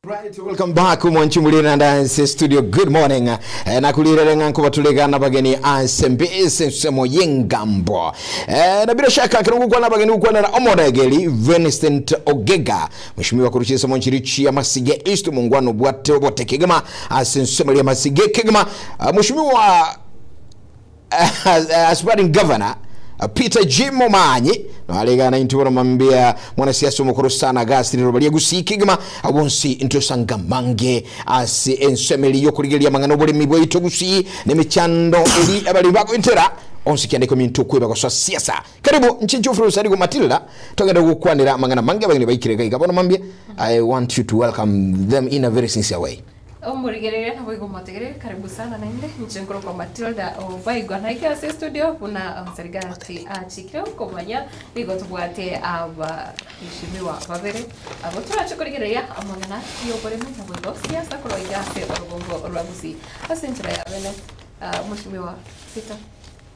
Right, welcome back mwanchi mulira ndanse studio. Good morning. Nakulirere nga nkubatuleka nabageni anse mbese nsemo yengambo. Na bila shaka kirungu kwa nabageni kukwana na omoregeli Vincent Ogega, mheshimiwa kuruchisa monchirichi ya Masige East, mungwano bwate bote kigema ase nsemo ya Masige kigema. Mheshimiwa aspiring governor Peter Jim Momanyi nalega na intubona mambia mwanasiasa mukuru sana gasiri robalia gusikigma abonsi intosanga mange ase ensemeli yokurigeria mangano bulimi bwaito gusi nemichando eri abali bako intera onsi kiandiko mintu kweba kwa siasa. Karibu nchinchu fursa ndigo Matilda togenda gukwanira mangana mange abageni baikire gaiga bona mambia. I want you to welcome them in a very sincere way. Omurigerere nabo igomotegerere, karibu sana nainde nchenkoro kwa Matilda obaigwa naike ase studio buna serikali achikire komanya nigo tubwate aba heshimiwa babere abo turachikorigereria amang'ana yoboremi nabo igo siasa korwa iga ase orugongo rwa Gusii ase enchera ya bene. Mheshimiwa Peter,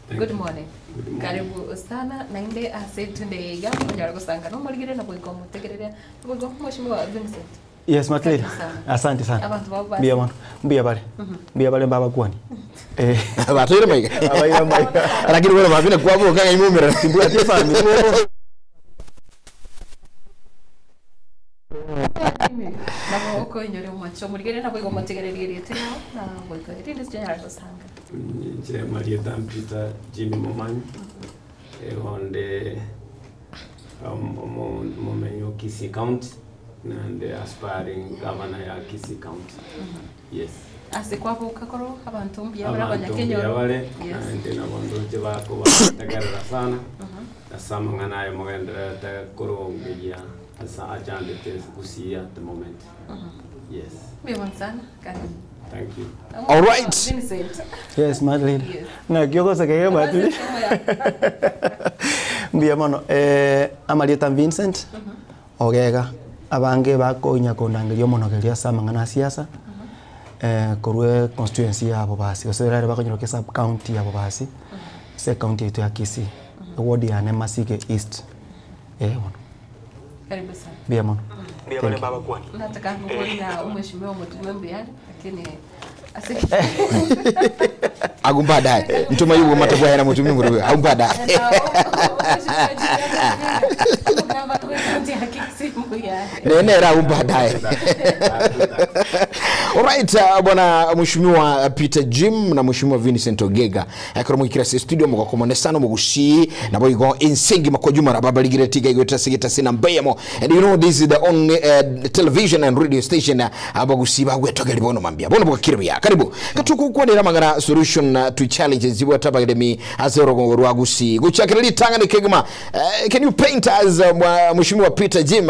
Thank good you. morning. Good morning. Karibu sana nainde ase tunde iga onyara gosanga nomorigere nabo igomotegerere nabo igo Mheshimiwa Vincent. Yes, Matilda. Karibu sana. Asante sana. Abantu babo basi. Mbuya mwana. Mbuya bale. Mbuya bale mbaba kwani. Batoire maiga. Abaira maiga. Lakini wewe mavine kwabo kanga imumira. Mbuya te family. Nabo okoinyora omwancho omorigere nabo igo motegererie nao na goika erinde tinyara gosanga. Nche Marieta Peter Jimmy Momanyi egonde momenyi wa Kisii County and the aspiring governor ya Kisii County. Yes. Ase kwaboka koro abantu mbuya bare Abantu abanyakenyoro. mbuya bare Yes. naende nabo ndoche bakobategerera sana ase amang'ana ayo mogendererete korongeria asa achandete Gusii at the moment. Yes. Mbuya mono sana. Karibu. Thank you. All right. Vincent. Yes, Matilda. Yes. Na kyokosa kege Matilda. Mbuya mono. Amarieta Vincent Ogega abange bakonya kondangeria omonogeria ase amang'ana a siasa. Korwe constituency yabo basi gose rare bakonyora sub county yabo basi ase county yetu ya Kisii, ward ya Masige East. Bono. Karibu sana. Mbuya mono. Mbuya bale baba kwani. Nataka kuona mheshimiwa mutume mbuyani lakini ase Agumbadaye mtuma yugo matabwa yana mutumi nguru agumbadaye. Nenera agumbadaye. Alright, bwana mheshimiwa Peter Jim na mheshimiwa Vincent Ogega akoro mukira se studio mugakomone sana mugushi nabo igo insingi makojuma rababaligire tiga igweta sigita sina mbeyemo. And you know this is the only television and radio station abagusi bagwetogeri bono mambia bono bwakiribya. Karibu katuku kwanira mangana solution to challenges zibwa tabageremi azero rwa Gusii guchakira litanga ni kegma. Can you paint us mheshimiwa Peter Jim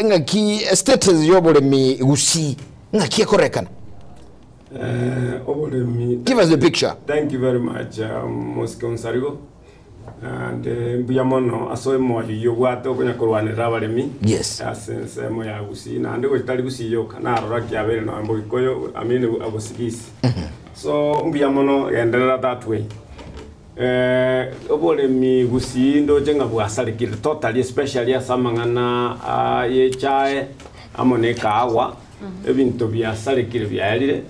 ngaki status yobolemi Gusii ngaki korekana? Obolemi. Give us the picture. Thank you very much, Mosque Onsarigo. And mbuya mono asoe moyo yobwate okonya korwanera abaremi. Yes. Ase ensemo ya Gusii nande gochitari Gusii yoka narora kiabere no mbogikoyo I mean agosigisi. So mbuya mono genderera that way. Obolemi Gusii ndoche nga bwasarikire totally, especially asamang'ana yechae amo ne kahawa ebinto byasarikire byarire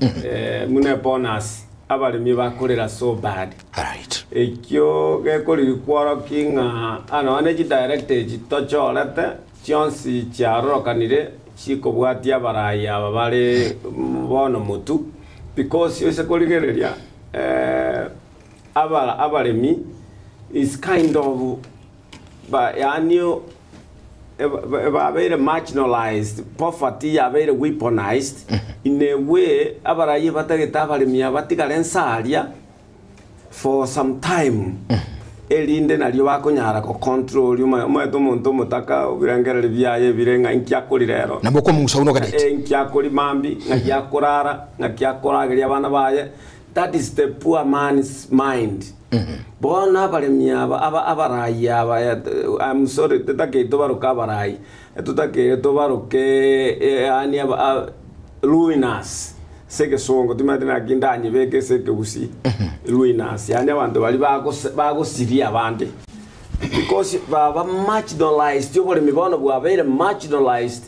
mune bonus abaremi bakorera so bad. Right. Ekyo gekori kworo kinga ano ane chi direct chitochorete chionsi chiarorokanire chikobwatia abarayi aba bare bono mutu because yose korigereria abaremi is kind of ba yani babeire marginalized, poverty yabeire weaponized in a way abarayi batageta abaremi abatigare nsaria for some time erinde nario bakonyara ko control omwete omonto omotaka obirengereri biaye birenga nkiakorire nabo ko musa uno kadete nkiakori mambi ngakiakorara ngakiakorageria abana baye. That is the poor man's mind. Bona abaremi aba abarayi aba I'm sorry tutakeire tubaruke abarayi tutakeire tubaruke yani aba ruinous seke songo timatina kindanyi beke seke Gusii ruinous yani abantu bali bagosiria abandi because baba marginalized oboremi bono bwabeire marginalized.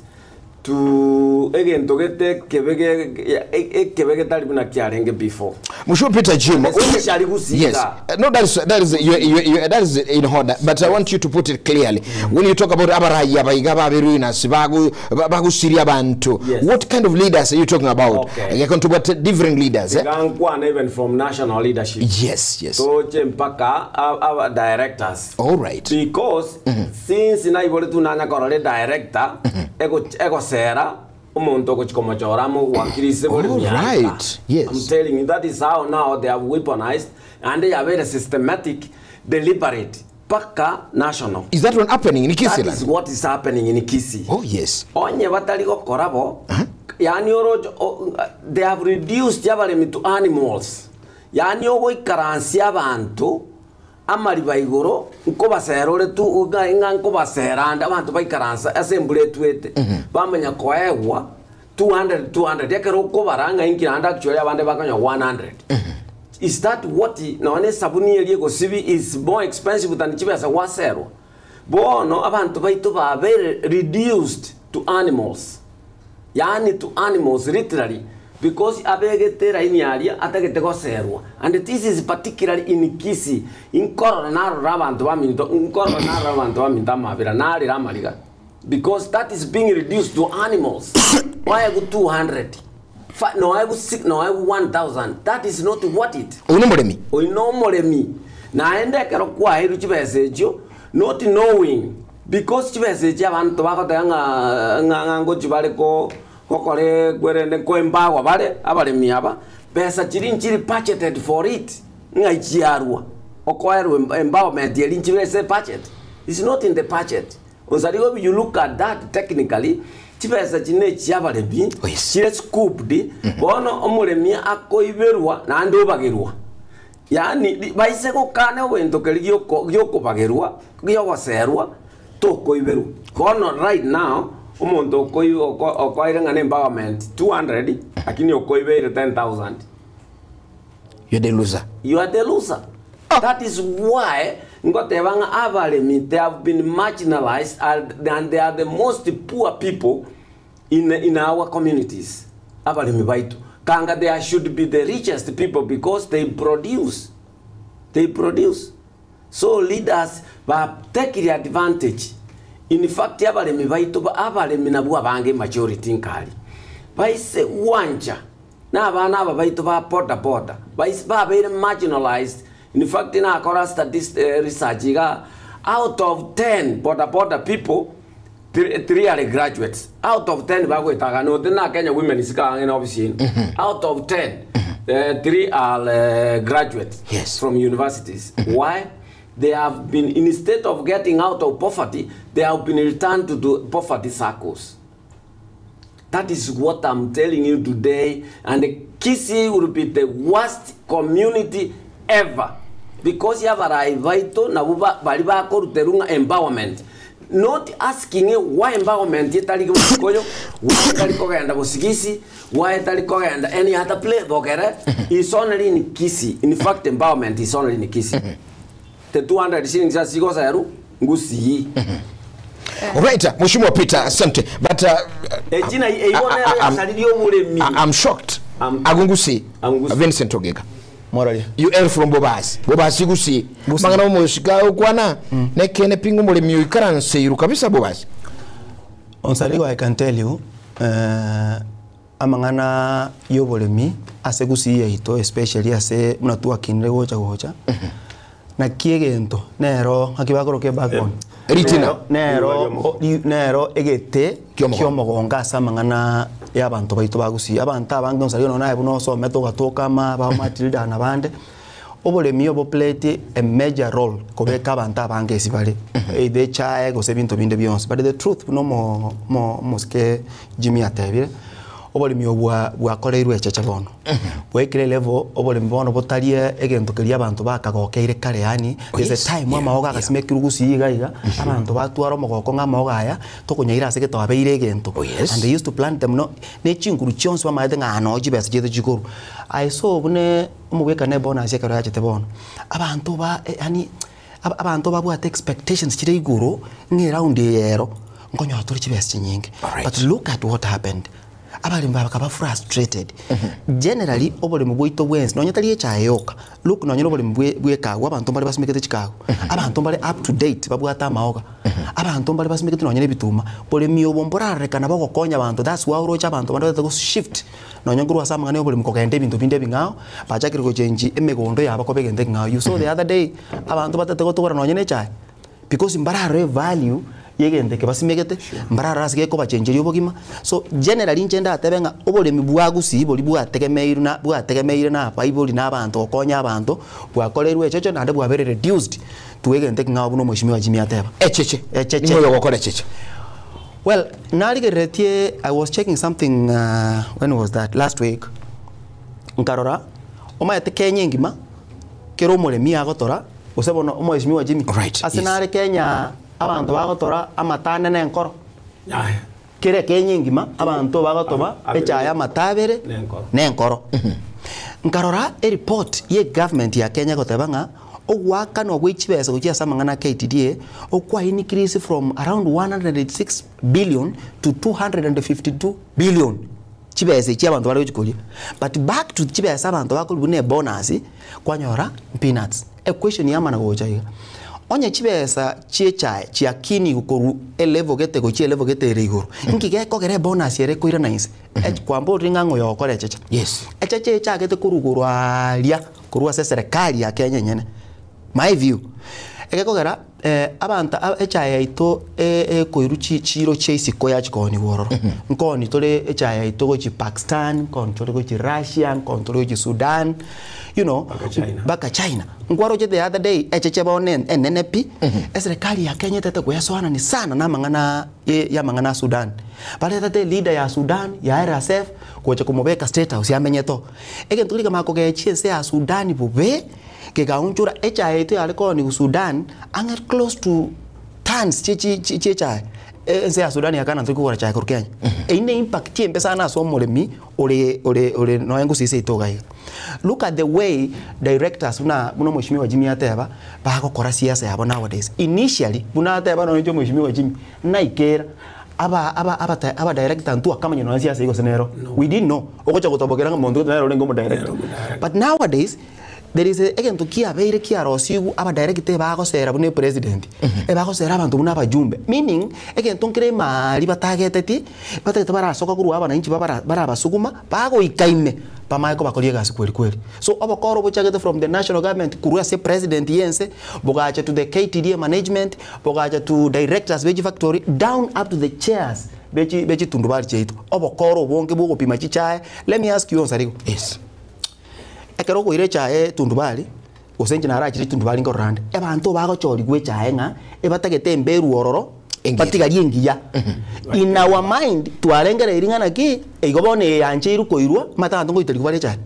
To egento gete ekebe ge- ekebe getari buna kiarenge before. Mheshimiwa Peter Jim, Especially Gusii yes, iga. No, that is you, that is in order. But I want you to put it clearly. When you talk about abaraya abaiga baberuinasi bagu bagusiria abantu, what kind of leaders are you talking about? Okay. Gekontubwate different leaders. Eh? Iga nkwana even from national leadership. Yes. Toche mpaka aba directors. All right. Because since naiboretwe nanya korora edirector ego- egosera omonto ogochia komochora amogwakirise bore All miaka. right, yes. I'm telling you that is how now they have weaponized and they are very systematic, deliberate mpaka national. Is that one happening in That Kisii? is what is happening in Kisii. Oh yes. Onye batari gokora bo, yani orocho they have reduced abaremi to animals. Yani ogoikaransia abanto amariba igoro nkobasera ore tu ng'a nkobasera ande abanto baikaransa ase embura etwete bamanya koegwa 200 200 ekero okobara ng'a inki naende actually abande bakonywa 100. Is that what nonye esabuni eria egosibi is more expensive than chibesa gwaserwa? Bono abanto baito babere reduced to animals. Yaani to animals literally because abegete eraini aria atagete goserwa and this is particularly in Kisii nkorora narora abanto baminto nkorora narora abanto baminto amabera narera amariga because that is being reduced to animals waegwa 200 fa noegwa six noegwa 1000 that is not worth it. Oyio nomoremi. Oyio nomoremi naende ekero kwaeirwe chibesa echio not knowing because chibesa echi abanto bagoteba ng'a ng'a ng'a ngochi bare ko gokora ekwerende nkoembagwa bare abaremi aba, besa chiria nchiri budgeted for it ng'a chiarwa okoerwa empowerment eria nchibe ase ebudget, is not in the budget. Onsarigo you look at that technically, chibesa echi ne chia abaremi Oh, yes. chire scooped, bono omoremi akoiberwa naende obagerwa. Yaani baise gokana egento keria gioko giokobagerwa, giogoserwa, tokoiberwa. Bono right now, omonto okoi oko okoeire ng'a ne empowerment 200, lakini okoibeire 10,000. You're the loser. You are the loser. That is why ngoteba ng'a abaremi they have been marginalized and they are the most poor people in, in our communities. Abaremi baito. Kanga they should be the richest people because they produce. They produce. So leaders ba take the advantage. In fact, abaremi baito abaremi nabwo abange majority nkari. Baise wancha na abana aba baito ba boda boda. Baise babeire marginalized. In fact, nakora statist, research iga out of 10 boda boda people three are graduates. Out of 10 bagoetaga no na Kenya women sika ngene office ino. Out of 10 three are graduates from universities. Why? They have been, instead of getting out of poverty, they have been returned to the poverty circles. That is what I'm telling you today. And Kisii will be the worst community ever. Because yabarai baito nabo bari bakoruterwa ng'a empowerment. Not asking why empowerment etari Gikuyu, why etari kogenda Busigisi, why etari kogenda any other place Bogere, is only in Kisii. In fact, empowerment is only in Kisii. The 200 shillings asigoseru ngusii. Right, Mheshimiwa Peter, asante. But Echina eibona yasaririe oboremi. I'm shocked. Agungusi Vincent Ogega. Morali. You hail from Bobasi. Bobasi gusi. Mangana omoshika okwana nekene pingu mulimi oikaranse iru kabisa Bobasi. Onsarigo, I can tell you, amang'ana y'oboremi ase gusii yaito especially ase buna twakinire gocha gocha naki egento nero ng'aki bakoroka ebackbone Ritina. Nero nero egete Kiomogongo. kiomogongo ase amang'ana ya abanto baito bagusii abanto abange onsarigo nonya naye buna osomete ogatoka ama ba Matilda na bande oboremi obo played a major role kobeka abanto abange ase bare either echae gose ebinto binde bionsi but the truth buna omo omo omosike Jimmy atebire oboremi obwo bwakoreirwe echeche bono bwaikire level oboremi bono botarie egento keria abanto bakagokeire kare yaani there's a time amagogo agasimekirwe gusii iga iga abanto batwara omogoko ng'a amagogo aya tokonyaira ase gete abeire egento and they used to plant them no ne chinguru chionsi bamaete ng'a no chibesa chiaito chikoru. I saw buna omogwekano ebonus ekero yachete bono abanto ba yaani abanto babwate expectations chire igoro ng'a eround eye ero. Nkonyora tore chibesa chinyinge. Alright. But look at what happened. Abaremi aba bakaba frustrated. Generally, oboremi bwaito bwensi, nonya tari echae yoka, look nonya na oboremi bwe bw'ekagwa, abanto mbare basimekete chikagwa, abanto mbare up to date babwate amaoga, abanto mbare basimekete nonya na ebituma. Boremi obo mborarorekana bogokonya abanto, that's why oroche abanto bande batagete go shift nonya nkorwa ase amang'ana ya oboremi kogenda ebinto binde ebing'ao, bachakire gochengi emegondo yabo koba egento ekeng'ao. You saw the other day, abanto batagete gotogora nonya na echae. Because mbararore evalue yegento eke basimegete, mbararore ase gekobachencheria obogima. So generally inche ndatebe ng'a oboremi bwa gusii boria bwategemeirwe na bwategemeire na abaibori na abanto gokonya abanto, bwakorerwe echeche naende bwabeire reduced to egento ekeng'ao buna omweshimiwa Jimmy ateba. Echeche. Echeche. Ning'o oyogokora echeche? Well, narigereretie I was checking something when was that last week, nkarora omanyete Kenya engima kera omoremi agotora Gose bono omweshimiwa Jimmy, Right, ase yes. nare Kenya abanto bagotora amata ane na enkoro, Yaya. kere Kenya engima abanto bagotoba Abere. echaye amata abere Na enkoro. na enkoro. Nkarora ereport ye government ya Kenya egoteba ng'a ogoakanwa gwe chibesa gochia ase amang'ana a KTDA okwa increase from around 186 billion to 252 billion. Chibesa echi abanto bare gochia koria but back to chibesa abanto bakorwa buna ebonus kwanyora peanuts. Equation yamana gocha iga, onye chibesa chie echae chiakinigwe korwa elevel gete gochia elevel gete ere igoro, nki gekogera ebonus ere ekoirana inse? Kwamborire ng'a ng'o oyogokora echeche? Yes. Echeche echagete korwa igoro aaria korwa ase eserekari ya Kenya enyene. My view, egekogera abanto aba echae yaito ekoirwa chi chiiro chia isiko yachia kooniwa ororo, nkooni tore echae yaito gochia Pakistan, nkooni tore gochia Russia, nkooni tore gochia Sudan, you know, Mpaka China. mpaka China. Nkwaroche the other day, echeche bono enene pi, eserekari ya Kenya etete goesoanani sana na amang'ana ya amang'ana a Sudan. Baretete eleader ya Sudan, ya RSF, gocha komobeka state house yamenyete oo. Egento keria kiamanya kogechia ense ya Sudan bobe. Kegaonchora echae yaito yare koonigwa Sudan ang'e close to tons chie chi chi chi'echae, ense ya Sudan yakana ntori kogora chae korwa Kenya. Eyio ne impact embe sana ase omoremi ore ore ore nonya gose seito iga iga. Look at the way directors buna buna omweshimiwa Jimmy ateba, bagokora siasa yabo nowadays. Initially, buna ateba nonya inche omweshimiwa Jimmy, naikera aba aba abata aba director ntwakamanya nonya siasa eyio gose nero. We didn't know, ogocha gotobokera ng'a monto gete nere orenge omo director. But nowadays, There is a egento kiabeire kiarosigwe abadirector ebagosera buna epresident, ebagosera abanto buna abajumbe, meaning egento nkere ime aria batageteti, batagete barasoka korwa abananchi babara barabasuguma, bagoika ime bamanye kobakoria egasi kweri kweri. So obokoro bochagete from the national government korwa ase president ya ense, bogacha to the KTDA management, bogacha to directors be chifactory, down up to the chairs be chi be chitundubari chiaito. Obokoro obonge bwogopima chichae, let me ask you Onsarigo. Yes. Ekero okoira echae etundubari, gose inche narachire etundubari nkorora ande, abanto bagochorigwa echae ng'a ebatagete emberu ororo, Engiya. batigarie engiya. In our mind, twarengereiri ng'a naki, igo bono eye yancheirwe koirwa, omanyete abanto ngoiterigwa bare echae.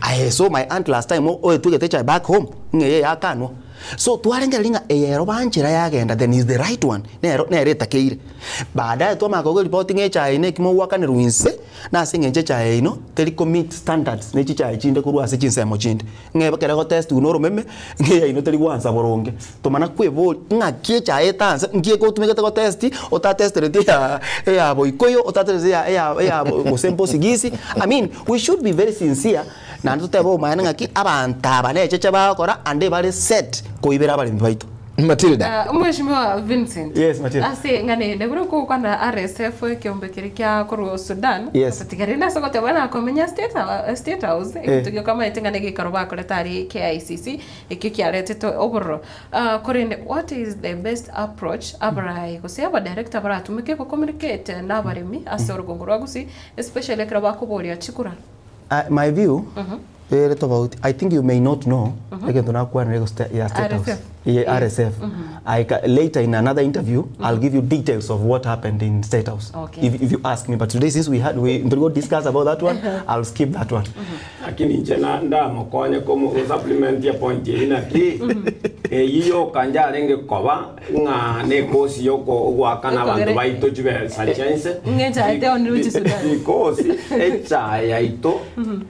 I saw my aunt last time oetwegete echae back home, ng'a eye yakanwa. So twarengereria ng'a eye ero banchera yagenda then is the right one, nero nere etakeire. Baadaye twamanya koigwa eripoti ng'a echae eye neki mogoakanerwa inse, Na ase engencho echae yaino teri ko meet standards ne chichae chinde korwa ase chinsemo chinde, ng'a ekero egotestiwa na oromeme, ng'a eyaino teri gwansa boronge. Tomana kweboria, ng'aki echae etanse, nki ekotumegete gotesti, otatestereti eya eya boikoyo, otatestereti eya eya eya gose mposigisi, I mean, we should be very sincere, naende totebe obomaene ng'aki, abanto aba na echeche bagokora, ande bare set koibera abaremi baito. Matilda. Ah, Mheshimiwa Vincent. Yes, Matilda. Ase ng'ana ende buna okogokwana RSF ekeombe keria kia korwa Sudan. Yes. Tiga rende ase ogoteba buna komenya State House, State House egento gioka omanyete ng'a negeikaro bakorete aria KICC ekio kiaretete obororo. Ah, korende what is the best approach abarai gose aba director baratumeke go communicate na abaremi ase orogongo rwa Gusii especially ekero bakoboria chikura? My view ere tofauti I think you may not know egento nakwanire igo ya state house RSF. Ye RSF I ca later in another interview I'll give you details of what happened in state house Okay. if, if you ask me but today since we had we ntori go discuss about that one I'll skip that one Lakini inche na ndamokonye komo supplement ya point eyio naki eyio yoka njarenge koba ng'a nekosi yoko ogoakana abanto Ekogere- baito chibesa chia inse Ng'a echae teoni roche Sudan. Because echae yaito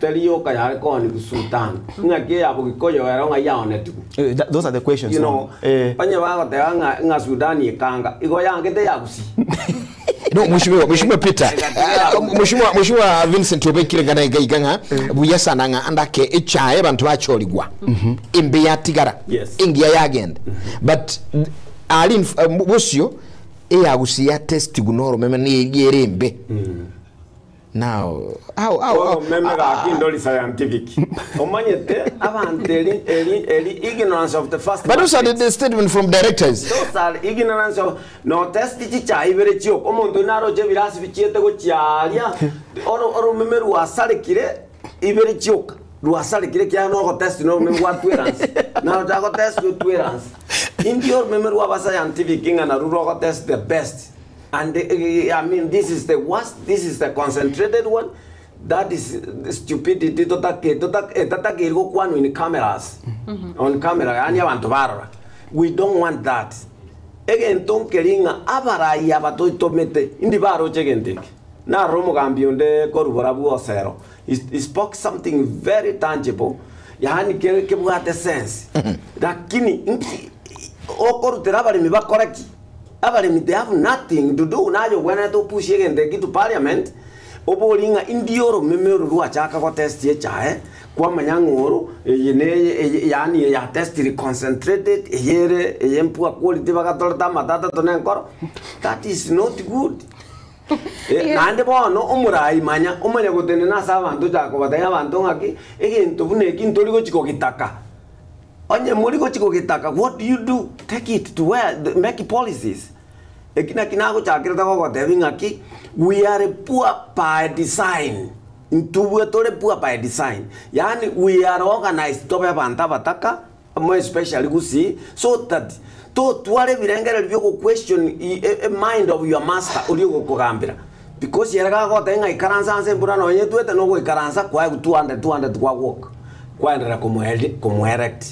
teri yoka yare koonigwa Sudan ng'aki eya Bogikoyo ero ng'ai yaonetigwe. Eh, those are the questions You know, eh. onye bagoteba ng'a ng'a Sudan ekanga igo yangete ya Gusii. No, mheshimiwa mheshimiwa Peter, mheshimiwa mheshimiwa Vincent obekire ngana iga iga ng'a buya sana ng'a andake echae bantu bachorigwa embe yatigara Yes. engiya yagenda but ali bosio eyagusia test gunoro meme ni yere embe now how Meme gaki ndori scientific omanyete abantu eri eri eri ignorance of the first but those are the statement from directors. Those are ignorance of no test chicha ibere chio omonto naroche birasi bichiete gochiaria oro oro meme rwasarekire ibere chioka rwasarekire kia no go test no meme gwa twelance na go test yo twelance indio meme rwa scientific ngana ruro go test the best. And I mean, this is the worst, this is the concentrated one. That is stupidity. Totake kwanu in cameras. On camera, yani abantu barora. We don't want that. Egento nkeringa abarayi abatoitomete indi baroche genteke. Na romo gambi onde korubora buosero. He spoke something very tangible. Yani ke bwate sense. Lakini okorutera abaremi bakoreki. Abaremi they have nothing to do nayo when to push again to parliament oboringa indioro memero rwachaka ko test ye chae kwa manyangoro yene yani ya test concentrated yere yempua quality bagatorta matata tonenkoro. That is not good. Nande bono omurai manya omanya gotenena asa abantu jako bataya abantu ngaki egento bune kinto rigo chiko gitaka onye muri gochiko gitaka. What do you do? Take it to where make policies. Ekina kinago chakira gogotebi ngaki we are poor by design. Ntubwe tore poor by design. Yani we are organized tobe abantu bataka more especially gusi so that to tware birengere byo go question a mind of your master uri gukugambira because yeraga gote ngai karansa nse mbura no nyetwete no goikaransa kwa 200 200 kwa work kwaendelea kumuerect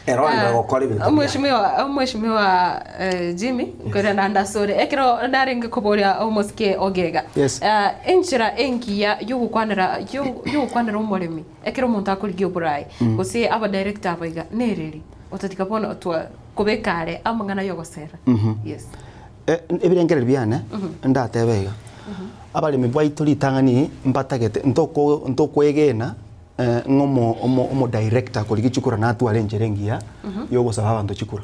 eroendelea gukora ibintu. Mheshimiwa mheshimiwa Jimmy ngwira na ndasore ekero ndaringi kuboria omosike ogega. Yes. Enchira engiya yogukwanira yogukwanira omoremi ekero omonto akorigia oborai gose aba director abaiga nereri otatika bono twa kubekare amang'ana yogosera. Yes. Ebirengere biane ndatebega abaremi bwaitu ritang'ani mbatagete ntoko ntokwegena ngomo omo director korigi chikura natware enjera engiya yogosaba abanto chikura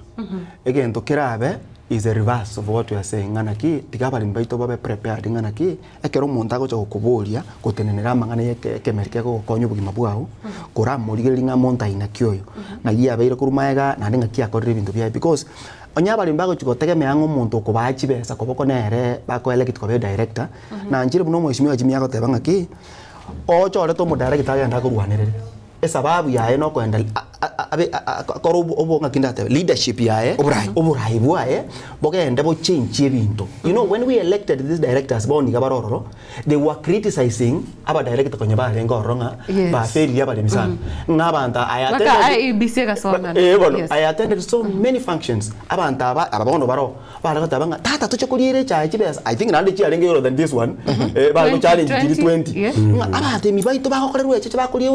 egento kerabe is a reverse of what we are saying ng'ana ki tiga abaremi baito babe prepared ng'ana ki ekero omonto agocha gokoboria gotenenera amang'ana ya ekemeri kegogokonya obogima bwao koramorigereria ng'a monto aina ki oyo ng'ai abeire korwa maega naende ng'aki akorire ebinto biaye because onya abaremi bagochi gotegemea ng'a omonto okobaa chibesa koboko nere bakoelect koba director na nchire buna omweshimiwa Jimmy agoteba ng'aki ochorete omodirector agenda akorwanerere esababu yaye nokoenda abe akora obo ng'aki ndatebe leadership yaye oborai bwaye bogende bochange ebinto. You know, when we elected these directors boniga barororo they were criticizing aba director konya barenge ororo ng'a baferirie abaremi sana ng'a abantu I attended IEBC gasona. Bono I attended so many functions abantu aba ababono baro baragotaba ng'a tata toche koriere echae chibesa. I think nande chiarenge euro than this one bago challenge 20 ng'a abatemi baito bagokorerwa echeche bakorie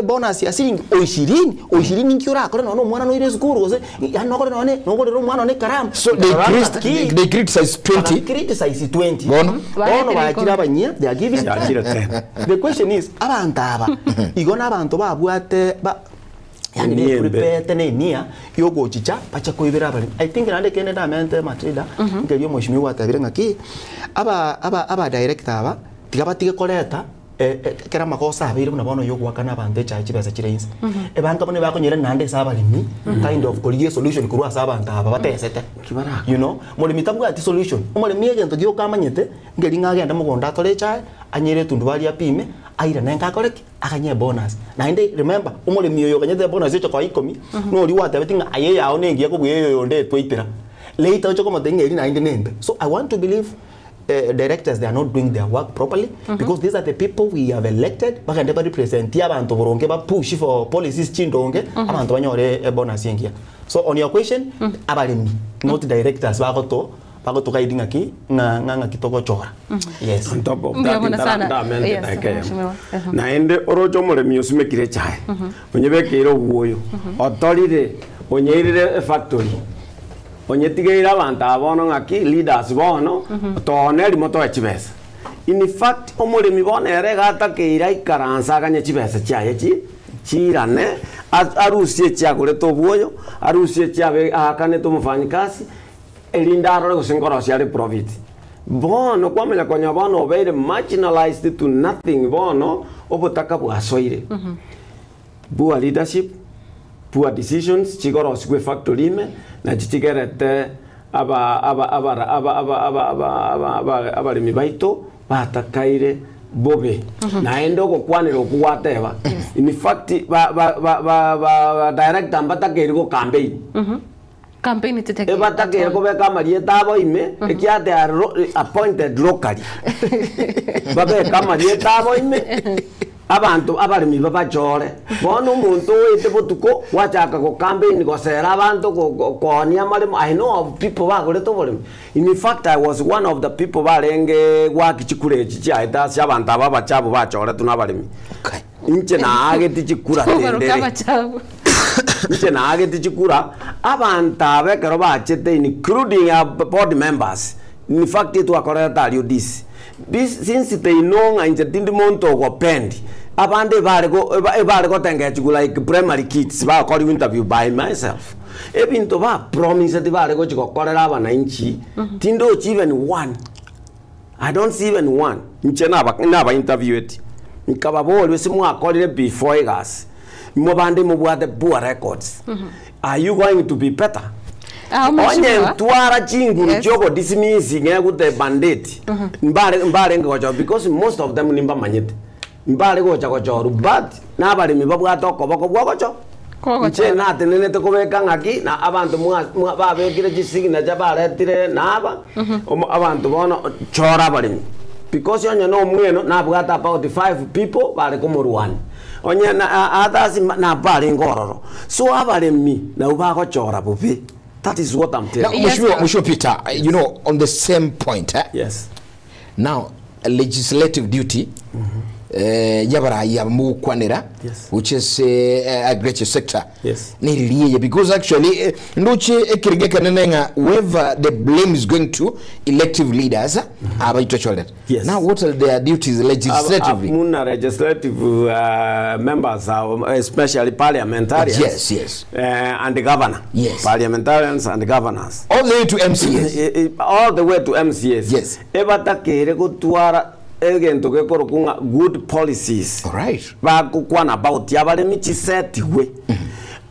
bonus ya siringi o 20 o 20 nki orakore nono omwana noire esukuru gose yani nokore none nogorera omwana one karamu. So they criticize 20 criticize 20 bono bono bachira abanyia they are giving 10. The question is abantu aba igo na abantu babwate ba yani ne prepare ne nia yogochicha bacha koibera abali. I think nande kende ndamente Matilda ngerio mheshimiwa atabire ng'aki aba aba aba director aba tiga batige koreta kera makosa abeire buna bono yogwakana abantu echae chibesa chirense ebanka bone bakonyera nande ase abaremi kind of korigia solution korwa ase abantu aba batesete. You know moremi tabwati solution omoremi egento giokamanyete ngeri ng'agenda mogondo atore echae anyere etundu baria apime aira nenka akoreki akanye bonus naende remember omoremi oyo okanyete bonus echo kwa ikomi nori watebeti ng'a aye yao nengiya kobuya eyo yonde etwaitera later oche komotenga eri naende nembe. So I want to believe directors, they are not doing their work properly because these are the people we have elected bagende barepresent abantu boronge ba push for policies chindonge abantu banyore bonus yengia. So on your question abaremi not directors bagoto bagoto guiding aki nga nga kitoko chora. Yes. On top of that ndamente dakaya naende orocho omoremi osimekire chae onyebekire obwoyo otorire onyeirire factory Onyetigeire abanto aba bono ng'aki leaders bono, toone erimo toe chibesa. In fact, omoremi bono ere iga atakeire aikaranse aganye chibesa chiaye chi chiirane, arusie echiagorete obwoyo, arusie echiabe aakanete omofanyikasi, erinde arore gose nkorosia are profit. Bono kwamanya konya bono obeire marginalized to nothing bono, obotaka bwasoire. Poor leadership, poor decisions chigorosigwa efactory ime, nachi chigerete aba aba abara aba aba aba aba aba aba abaremi baito batakaire bobe. Naende ogokwanera okwo gwateba, in fact ba ba ba ba ba director mbatakeiri go campaign. Campaign titakeire at Ebatakeire all. kobeka amarieta abo ime, ekiagera they are ro- appointed locally. Babeke amarieta abo ime, abanto abaremi babachore. Bono omonto oete botuko, gwachaka go campaign gosera abanto go- go- koonia amaremo, I know of people bagorete oboremi. In fact I was one of the people barenge goaki chikura echi chiaete ase abanto aba abachabu bachoretwe na abaremi. Okay. Inche naageti chikura Kobaroka tendere. abachabu. Inche naageti chikura, abanto aba ekero bachete including our board members, in fact etwakorerete aria ODC, this since they know ng'a inche tindi monto ogopendi, abande ebare go eba ebare gotengechigwa like primary kids bagokorigwa interview by myself. Ebinto ba promiseti bare gochi gokorera abananchi, tindochi even one. I don't see even one. Inche naba naba intervieweti, nkababoria ase mwakorire before egasi, imwe bande mobwate poor records, are you going to be better? Ah, Onye mheshimiwa. ntwara chinguru Yes. chiogo dismiss ng'egute mandate, mbare mbarenge gochorwa because most of them nimbamanyete, mbare gocha gochorwa but nabaremi babwate okoboko bwogocho Kogochora. Inche natenenete kobeka ng'aki na abanto mwa mwa babekire chisignature baretire naba omo abanto bono chora abaremi because onye na omweno nabwate about five people bare komorwania onye na a others ma nabarenge ororo. So abaremi nabwo bagochora bobe that is what I'm Now, telling you. Yes, Mheshimiwa, sir. Mheshimiwa Peter, you know, on the same point, eh? Yes. Now, legislative duty eh, y'abarai aba mogokwanera Yes. which is eh, agriculture sector Yes. neririeye because actually eh, ndoche ekerenge ekenene ng'a whoever the blame is going to elective leaders abaitocholete Yes. now what are their duties legislatively Muna legislative members, especially parliamentarians. Yes, yes. And the governor. Yes. Parliamentarians and governors. all the way to MCAs All the way to MCAs. Yes. Ebatakere gotwara egento gekorokwa ng'a good policies. All right. Bagokwana about abaremi chisetigwe.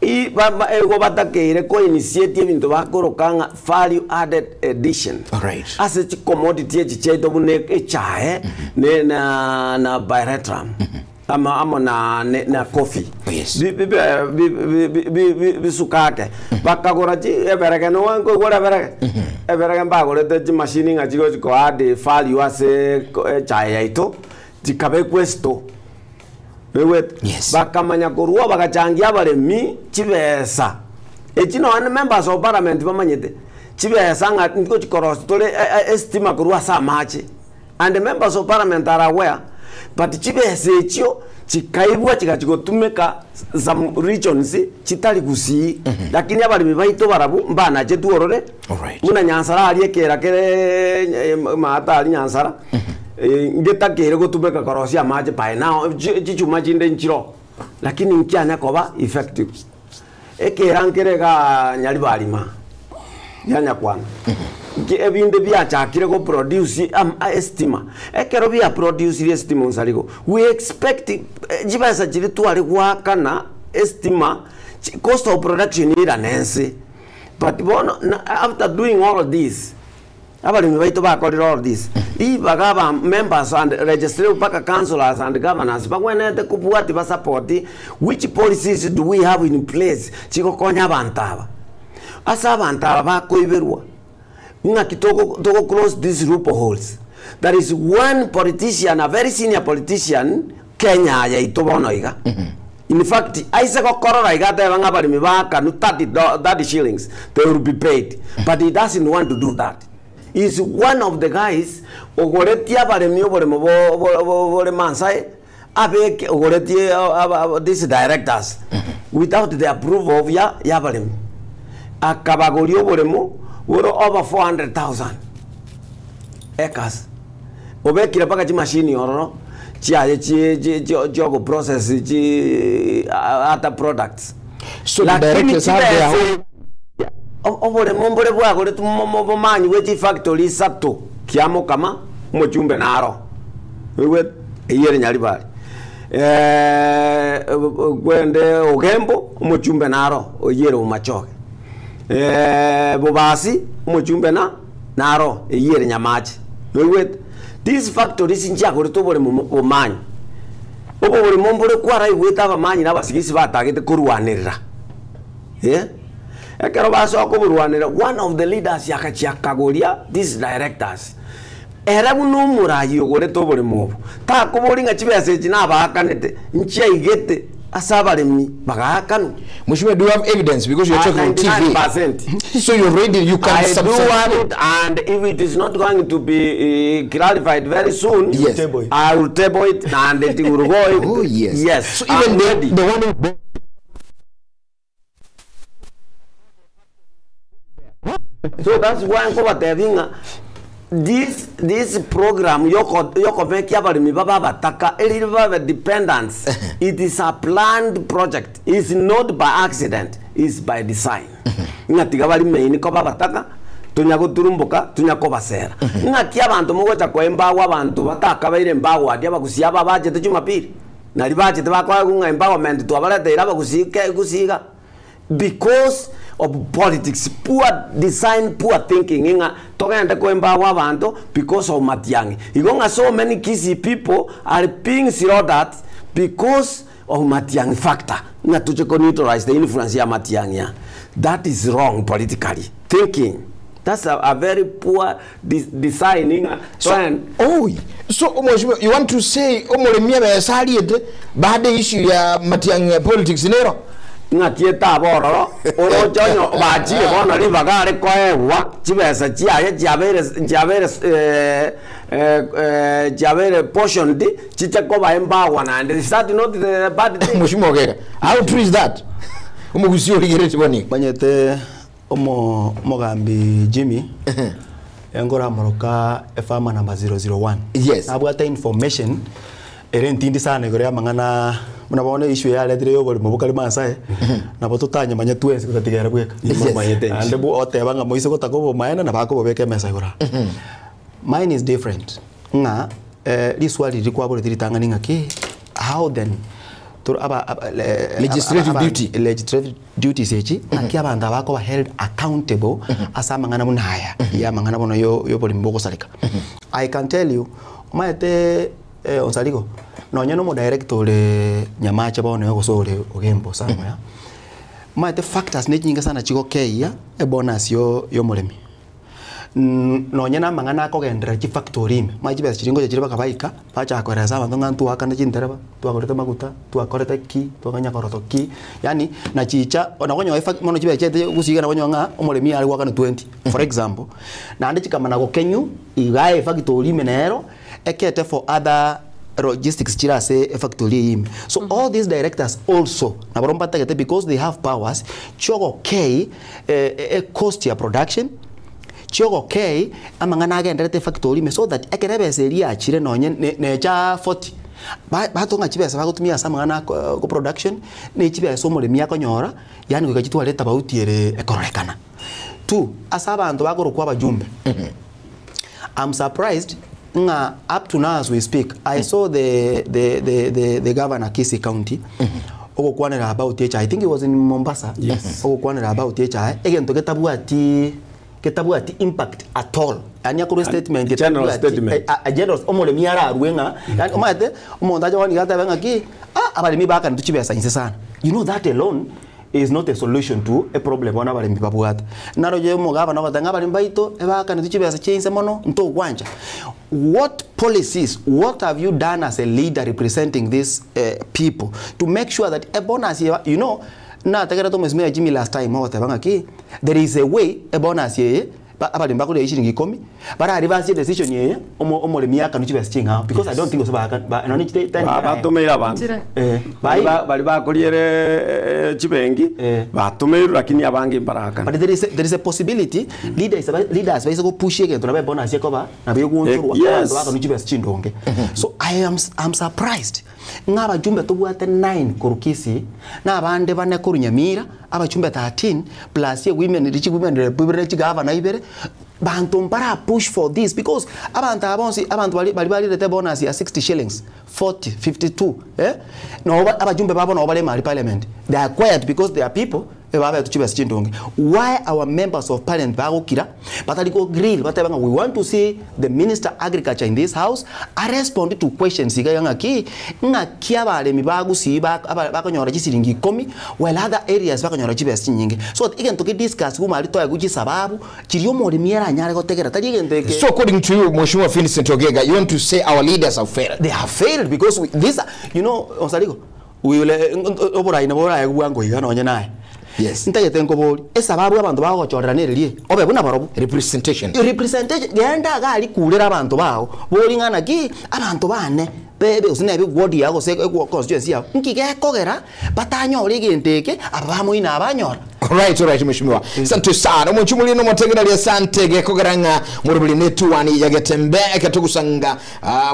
I- ba- ba- Ego batakeire ko initiate ebinto bakoroka ng'a value added addition. Alright. Ase chicommodity echi chiaito buna echae ne na na biretrum ama amo na ne, na coffee. Yes. Bi- bi- bi- bi- bi- bi- bi- bisukake bakagora chi eberege noe nkoigora eberege eberege mbagorete chimashini ng'a chigochi ko add value ase ko- echae yaito chikabekwa esito Oigwete? Yes. Bakamanya korwa bagachangia abaremi chibesa. Echi nonya members of parliament bamanyete. Chibesa ng'a ngochi korosia tore estima korwa ase amache. And the members of parliament are aware. But chibesa echio chikaibwa chigachi gotumeka some regions chitari gusii. Lakini abaremi baito barabwo mbanachetwe orore. Alright. Buna Nyansara aria ekera kere maata aria Nyansara. Ngetakeire gotumeka korosia amache by now, chichuma chinde nchiro, lakini nkianya koba effective. Ekera nkere igaa Nyaribarima, rianyakwana, nki ebinde biachakire go produce am estima. Ekero bia producirie estima onsarigo, we expect chibesa chiria tware goakana estima, cost of production erane ense. But bono na after doing all this, Abaremi baito bakorire all this. Ribaga aba members and legislative mpaka councillors and governors bagwenerete kobwati ba support which policies do we have in place chigokonya abanto aba. Ase abanto aba bakoiberwa ng'aki togo togo close these loopholes. There is one politician, a very senior politician Kenya yaito bono iga. In fact, aise gokorora iga ateba ng'a abaremi baakanu 30 do 30 shillings they will be paid but he doesn't want to do that. He is one of the guys ogoretie abaremi oboremo bo bo bo bore Maasai abeke ogoretie aba aba these directors without the approval of ya ya abaremi. Akabagoria oboremo. Bore over 400,000 acres. Obekire mpaka chimashini ororo chiaye chie chie chio chiogoprocess chi other products. So the Lakini directors have their chibesa oboremo mbore bwagoretwe mobomanyi bwe chifactory isato kiamokama omochumbe naro oigwete eywo ere Nyaribari kwende Ogembo omochumbe naro oywo ere Bomachoge Bobasi omochumbe na naro eywo ere Nyamache oigwete. These factories nchiagoretwe oboremo bomanyi obo boremo mbore kwaraigwete abamanyi na abasigisi batagete korwanerera. Eh, ekero basoa koborwanera, one of the leaders agachia akagoria these directors. Ere buna omoraia ogorete oboremo obo, takoboria ng'a chibesa echi nabaakanete, nchiaigete ase abaremi bagaakanwa. Mheshimiwa, do you have evidence? Because you're talking on TV. 99%. So you're ready, you can I do substantiate. want it, and if it is not going to be clarified very soon, Yes. Table it. I will table it and it will go. Oh, yes. Yes. So even I'm ready. the one who So that's why nkobatebia ng'a this this program yoko yokobekia abaremi babe abataka erire babe dependents it is a planned project is not by accident is by design ng'a tiga barime koba abataka tonya goturumboka tonya kobasera ng'aki abanto mogocha koembawa abanto batakabaire embawa aria abagusia aba bachete jumapili nari bachete bakoegwa ng'a empowerment twabareteire abagusia ke gusiga because of politics poor design poor thinking ng'a togende koembawa abanto because of Matiang'i igo ng'a so many Kisii people are being slaughtered because of Matiang'i factor ng'a toche ko neutralize the influence ya Matiang'i ya that is wrong politically thinking that's a very poor design ng'a So, oh, so mheshimiwa, you want to say omoremi abesariete baada issue ya Matiang'i politics nero? Ng'aki etaba ororo oroche onyo bachire bono ribaga are koegwa chibesa chiaye chiabeire chiabeire chiabeire portioned chiche koba embawa naende is that not the bad thing? Mheshimiwa Ogega, how true is that? Omogusi origereti boni. Manyete omo omogambi Jimmy enkoramoroka efama number 001. Yes. Nabwate information ere ntindi sana igoro ya mang'ana buna bono issue yaretire ya oborimo bokari mansae nabo totanyamanya twensi gotatigera bweka. Yes. Ande bu oteba ng'a moise gotaka obomaene na bakobobeka emesa igoro aa. Mine is different. Ng'a riswali rikwaborete ritang'ani ng'aki how then to aba, aba, le, Legislative aba, duty. Legislative duties echi ng'aki abanto abakoba held accountable ase amang'ana buna aya ya amang'ana bono yo yoborimi bogosareka. I can tell you omaete onsarigo nonye no director ore Nyamache bono yogose ore Ogembo somewhere maete factors ne chinyinga sana chigokeia ebonus yo yomoremi nonye na amang'ana akogenderera chifactory ime mae chibesa chiria ngocha chire bakabaika bachaka koeresa abanto ng'a ntwakana chintereba twagorete maguta twakorete ki twakanyakoroto ki yaani nachicha nakonyoa efac mono chibesa chiaete gosiga nakonyoa ng'a omoremi are goakana 20 for example naende chikamana gokenyu iga efactory ime nero ekete for other logistics chira ase efactory eye ime so all these directors also nabo mbatagete because they have powers chiogokei cost ya production chiogokei amang'ana agenderete efactory ime so that ekere ebesa eria yachire nonye necha 40 batonga chibesa bagotumia ase amang'ana ko production ne chibesa omoremi akonyora yaani goika chitware etabauti ere ekororekana. Two, ase abanto bagorokwa abajumbe I'm surprised nga up to now as we speak I saw the governor Kisii County ogokwanera about HI. I think he was in Mombasa. Yes. Ogokwanera about HI egento getabwati impact at all. Yani akoro statement General getabwati- statement. A general omoremi ararwe ng'a yani omanyete omonto ache bono iga atebe ng'a ki abaremi bakane tuchibesa inse sana. You know that alone is not a solution to a problem bona abaremi babwate. Naro je omogabana ogoteba ng'a abaremi baito ebakane tuchibesa chia inse mono ntogwancha. What policies, what have you done as a leader representing these people to make sure that a bonus, you know, nategerete omwesimia Jimmy last time ogoteba ng'a ki there is a way a bonus yeye Ba abaremi bakoria eshiringi ikomi, bara reverse decision eye, omo omoremi akanwe chibesa ching'ao because I don't think gose baaka ba nonye chite ten Batumeire abanto. Chire. Bai Bari bakoriere chibenki Eh. batumeirwe lakini abange mbarakana. But there is a possibility leaders baise go push egento nabe bonus ekoba nabe egonchorwa Yes. abanto bakanwa chibesa chindonge. So I'm surprised ng'a abajumbe tobwate 9 korwa Kisii na abande bane korwa Nyamira, abajumbe 13 plus ye women richi women rep ibere, chigavana ibere, bantu mbara push for this because abantu abonsi abantu bari barirete bonus ya 60 shillings, 40, 52, no abajumbe babo no bari mali parliament, they are quiet because they are people babe tuchibesa chindonge. Why our members of parliament bagokira batari go grill bateba nga we want to see the minister agriculture in this house a respond to questions iga ng'aki ng'aki abaremi bagusi bakonyora chisiringi 10 while other areas bakonyora chibesa chinyinge? So egento ki discuss kumari toya guchi sababu chiri omoremi eranyare gotegera tari egento eke. So according to you, Mheshimiwa Vincent Ogega, you want to say our leaders have failed? They have failed because we, this you know Osarigo we will oborai na borai bwango iga nonye naye. Ntagete nkobori esababu abantu bagochorera nererie obe buna barobu. Representation. Representation genda gari kurera abantu bao boring'ana ki abantu bane bebe gose nebe ward yago gose constituency yao nki gekogera batanyora egento eke aba bamoina abanyora. Alright, mheshimiwa. Asante sana. Omuchumuli no motegereri asante gekogeranga murubuli netuwani yagetembe ekatugusanga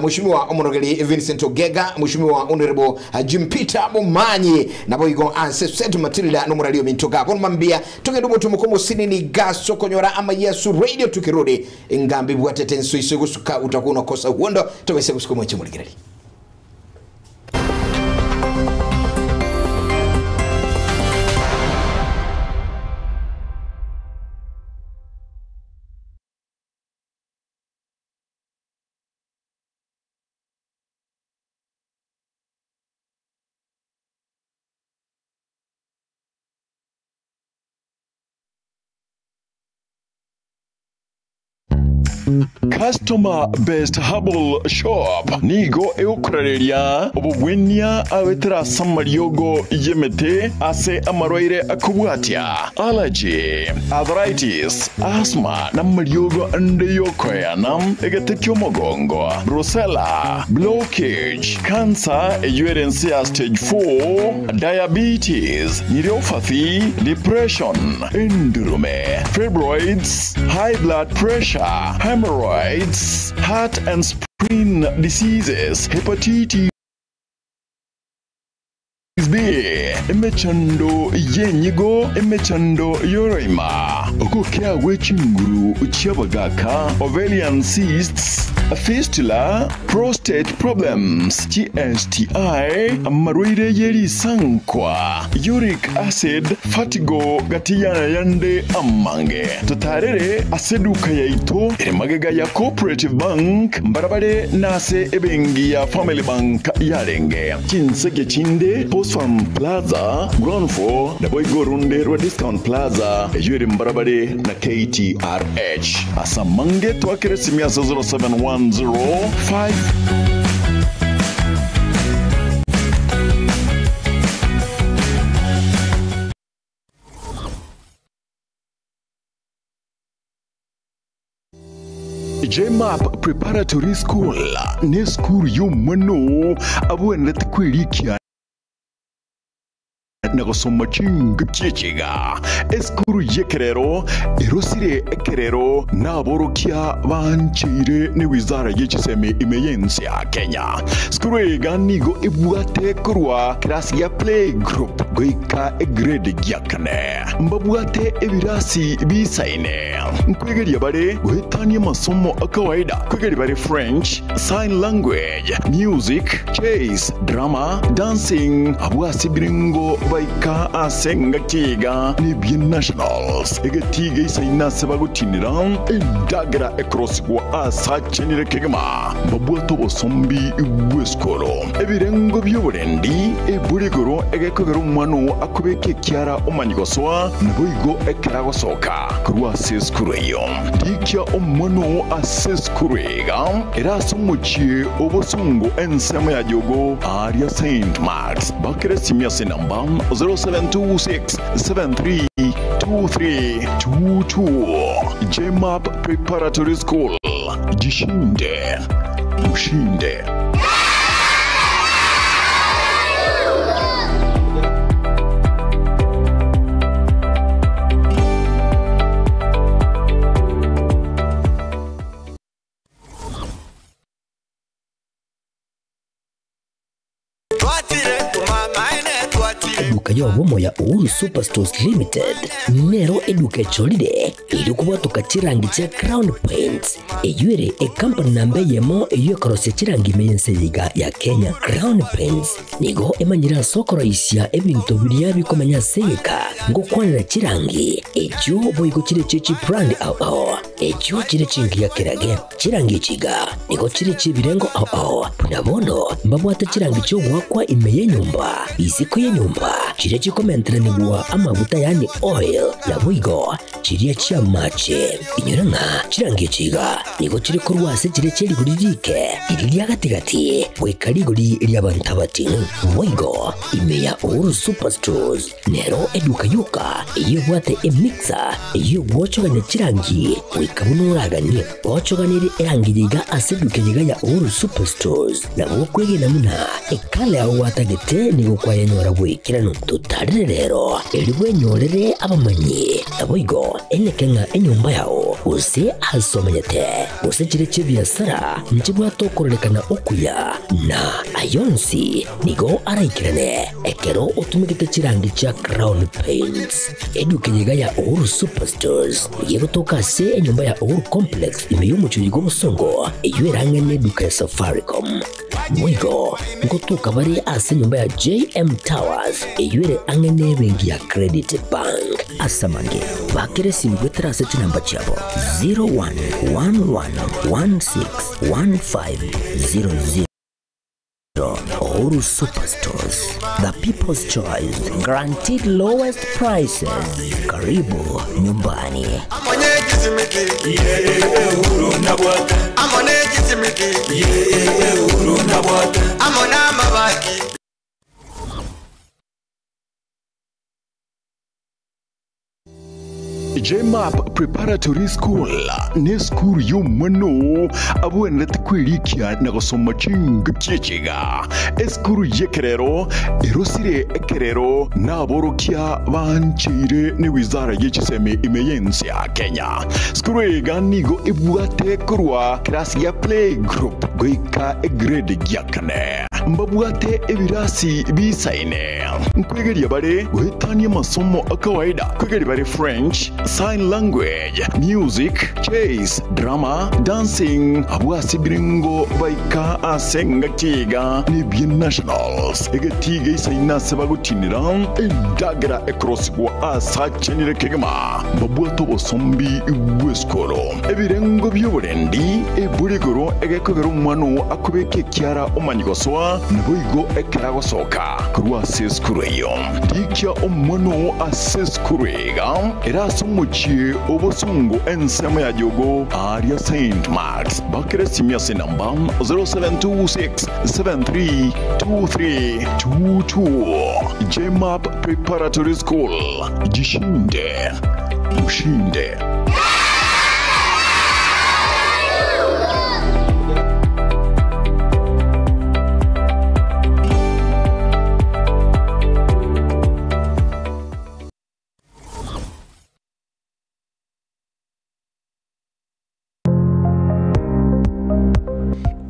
mheshimiwa omonogeri Vincent Ogega, mheshimiwa Honorable Jim Peter Mumanyi nabo igo Anse Matilda no muralio mintoka. Bon mambia tugenda mutu mukomo sinini gaso konyora ama Yesu Radio tukirudi ingambi bwatete nso gusuka utakuwa unakosa uondo tobese gusuka mwe. Customer Best Herbal Shop nigo egukorereria obobwenia abetera samariogo yemete ase amarwaire akobwatia allergy, arthritis, asthma na mariogo ande yokoyana egete kiomogongo, brucella, blockage, cancer eyuerense ya stage 4, diabetes, neuropathy, depression, endurume, fibroids, high blood pressure, hemorrhoids, heart and spleen diseases, hepatitis B, emechando yenyigo, emechando yoroima, okokea gwechinguru chiabagaka, ovarian cysts, fistula, prostate problems, GSTI, amarwaire yerisankwa, uric acid, fatigo gatiyana yande amange. Tutarere aseduka yaito ere magega ya Cooperative Bank mbarabare nase ebengi ya Family Bank yarenge chinsege chinde Post Farm Plaza ground floor na boigo runde rwa Discount Plaza eyere mbarabare na KTRH asamange twakere simia 07105. JMAP Preparatory School ne skuru y'omwano abwenete kwerikia na gosoma chinga chichiga eskuru yekerero erosire ekerero naborokia banchire ni wizara y'echisemi imeyensi ya Kenya. Skuru ega nigo ebwate korwa kirasi ya play group goika egrade ya kane mbabwate ebirasi bisaine nkwegeria bare guhetania masomo akawaida kwegeria bare French, sign language, music, chess, drama, dancing abwasi biringo baika asenga kiga ni bien nationals egetiga isaina sebagutinira endagira ekrosigwa asachenire kegema babwato bosombi bweskolo ebirengo by'oburendi eburigoro egekogera omwano akobeka ekiara omanyigoswa naboigo ekeragosoka korwa ase esukuru eyo ndikia omwano ase esukuru ega erase omochie obosongo ensemo ya jogo aria St Marks bakere simia ase namba 0726 73. 2322. JMAP Preparatory School. Jishinde, ushinde. Eduka y'obomo ya Uhuru Superstores Limited nero eduka echorire eri kobwatoka chirangi chia Crown Paints eywo ere ecompany namba eyemo eywo ekorosia chirangi ime y'ense eye iga ya Kenya. Crown Paints nigo emanyire ase okoroisia ebinto biria bikomenya ase egeka ngokwanera chirangi echio boigo chire chie chibrand ao ao echio chire chingiya kerage. Chirangi echi iga nigo chire chi'ebirengo ao ao buna bono mbabwate chirangi chi'ogoakwa ime y'enyomba, isiko y'enyomba, chiria chikomenteranigwa amaguta yaani oil, naboigo chiria chi'amache. Inyora ng'a chirangi echi iga nigo chire korwa ase chiria chie rigori rike, riria ria gati-gati, goika rigori ri'abanto abating'u. Boigo ime ya Uhuru Superstores nero eduka yoka eyio ebwate emixer eyio egwochogania chirangi goika buna oraganie. Gochoganirie erangi eye iga ase eduka eye iga ya Uhuru Superstores, nabo okwegena buna ekala yao gwatagete nigo kwayenyora bw'ekeranu. Totarire rero erio bwenyorere abamanyi, naboigo eneke ng'a enyomba yao gose ase omanyete gose chire chi'ebiasara nchibwate okororekana okuya, na ayonsi nigo araikerane ekero otumegete chirangi chia Crown Paints. Eduka eye iga ya Uhuru Superstores nigo egotoka ase enyomba ya Uhuru Complex ime y'omochie bw'obosongo eyio erang'e neduka ya Safaricom. Boigo ngotoka bare ase enyomba ya JM Towers eyio ere ang'e nebenki ya Credit Bank. Ase amange, bakera esimi goetera ase chinamba chiabo 0111161500. Uhuru Superstores, the people's choice, guaranteed lowest prices. Karibu nyumbani. JMAP Preparatory School nesukuru y'omwana abwenerete kwerikia na gosoma chingaki echiga. Esukuru y'ekerero erosire ekerero naborokia bancheire ne wizara y'echisemi ime y'ense ya Kenya. Sukuru eye nigo ebwate korwa class ya play group goika egrade ya kane. Mbabwate ebirasi bisaine. Nkwegeria bare goetania amasomo akawaida. Kwegeria bare French, sign language, music, chess, drama, dancing, abwase biringo baika ase ngatiga n'ebye nationals. Egetiga isaine ase bagotinera endagera ekorosigwa ase achenire kegima. Mbabwate obosombi bw'esikoro. Ebirengo by'oborendi eburigoro egekogera omwana akobeka ekiara omanyi gosoa naboigo ekera gosoka korwa ase esukuru eyo. Rikia omwana ase esukuru iga era ase omochie obosongo ensemo ya jogo aria St. Marks. Bakere simia ase namba 0726732322. JMAP Preparatory School. Jishinde, ushinde.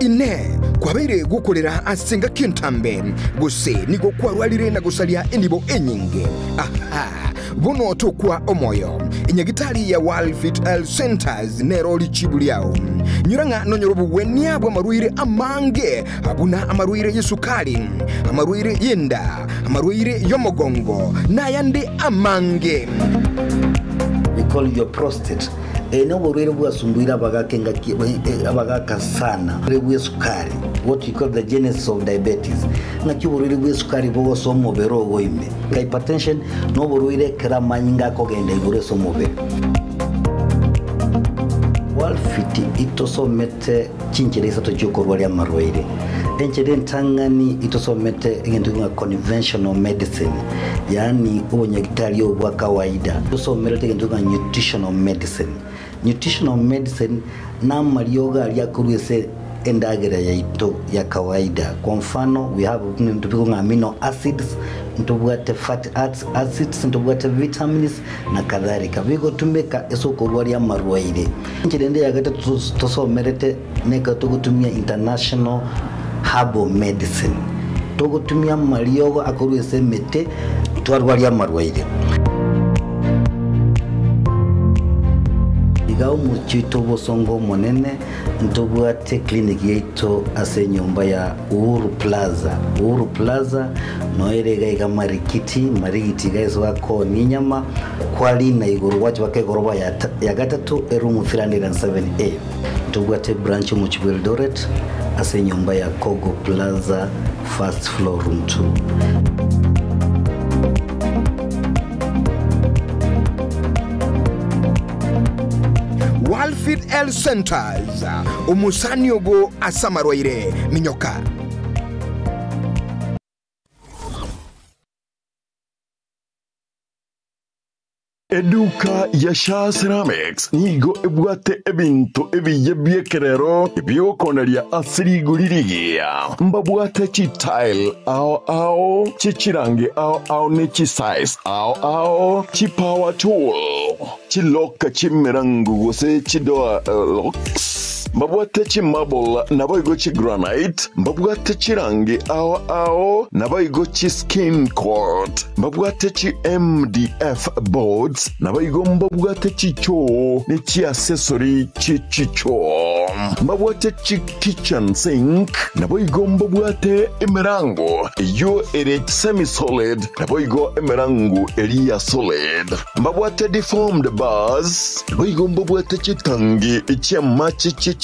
Inee! Kwabeire gokorera ase engaki entambe, gose nigo kwarwarire na gosaria enibo enyinge? Aha! Bono tokwa omoyo. Enyagitari ya World Fit Health Centers nero richibu riao. Nyora ng'a nonyore obogwenia bw'amarwaire amange buna amarwaire y'esukari, amarwaire y'enda, amarwaire y'omogongo, nayande amange. We call your prostate. Noborwaire bwasumbuire abagaka engaki abagaka sana oborwaire bw'esukari what we call the genesis of diabetes ng'aki oborwaire bw'esukari bogosoa omobere ogo ime hypertension noborwaire ekero amanyinga akogenda igoro ase omobere. World Utafiti itosomete chinchera isato chiokorwaria amarwaire. Enchera entang'ani itosomete egento ng'a conventional medicine, yaani obonyagitari obo bwa kawaida. Tosomerete egento ng'a nutritional medicine. Nutritional medicine na amariogo aria akorwa ase endagera yaito ya kawaida. Kwa mfano, we have ebinto bikong'a amino acids, ntobwate fatty acids, ntobwate vitamins na kadhalika. Bigotumeka ase okorwaria amarwaire. Enchera ende ya gatato tosomerete neka togotumia international herbal medicine. Togotumia amariogo akorwa ase emete twarwaria amarwaire. Iga omochie oito obosongo omonene ntobwate clinic yaito ase enyomba ya Uhuru Plaza. Uhuru Plaza noere iga iga Marikiti, Marigiti iga ase bakoonia enyama, kwarina igoro gwacha baka egoroba ya ya gatato eroom 307A. Ntobwate branch omochie bwa Eldoret ase enyomba ya Kogo Plaza first floor room 2. Walfit Health Centers, omosani obo ase amarwaire minyoka. Eduka ya Shaa Ceramics nigo ebwate ebinto ebiya bi'ekerero ebiokoneria ase rigori rigiya. Mbabwate chitile ao ao, chichirangi ao ao ne chisize ao ao, chipower tool, chiloka chi'emerango gose chidoor locks, mbabwate chimarble naboigo chigranite, mbabwate chirangi ao ao naboigo chiskin coat, mbabwate chi MDF boards naboigo mbabwate chichoo ne chiaccessory chichichoo, mbabwate chi kitchen sink naboigo mbabwate emerango eyio ere semi solid naboigo emerango eri ya solid, mbabwate deformed bars naboigo mbabwate chitangi chi'amache chichisize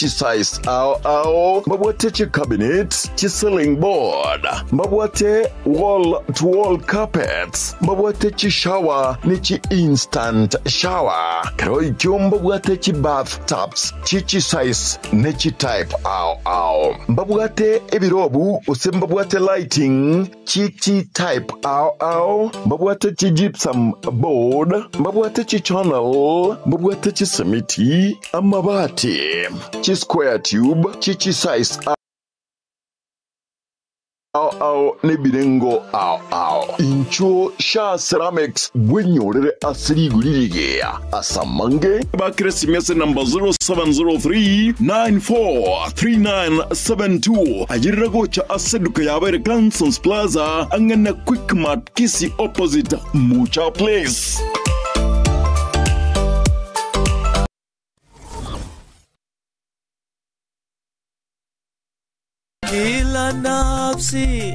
ao ao, mbabwate chicabinet chiceiling board, mbabwate wall to wall carpets, mbabwate chishower ne chi instant shower, kero ikio mbabwate chibath tubs chichisize ne chitype ao ao, mbabwate ebirobu gose mbabwate lighting chichi type ao ao, mbabwate chigypsum board, mbabwate chichannel, mbabwate chisemiti, amabati, chisquare tube, chichisize ao ao nebirengo ao ao. Inchuo Shaa Ceramics bwenyorere ase rigori rigiya asamange bakire simese namba 0703 943972 ayirira gocha ase duka yabere Cansons Plaza ang'ana Quickmart Kisi opposite Mucha Place. Kila nafsi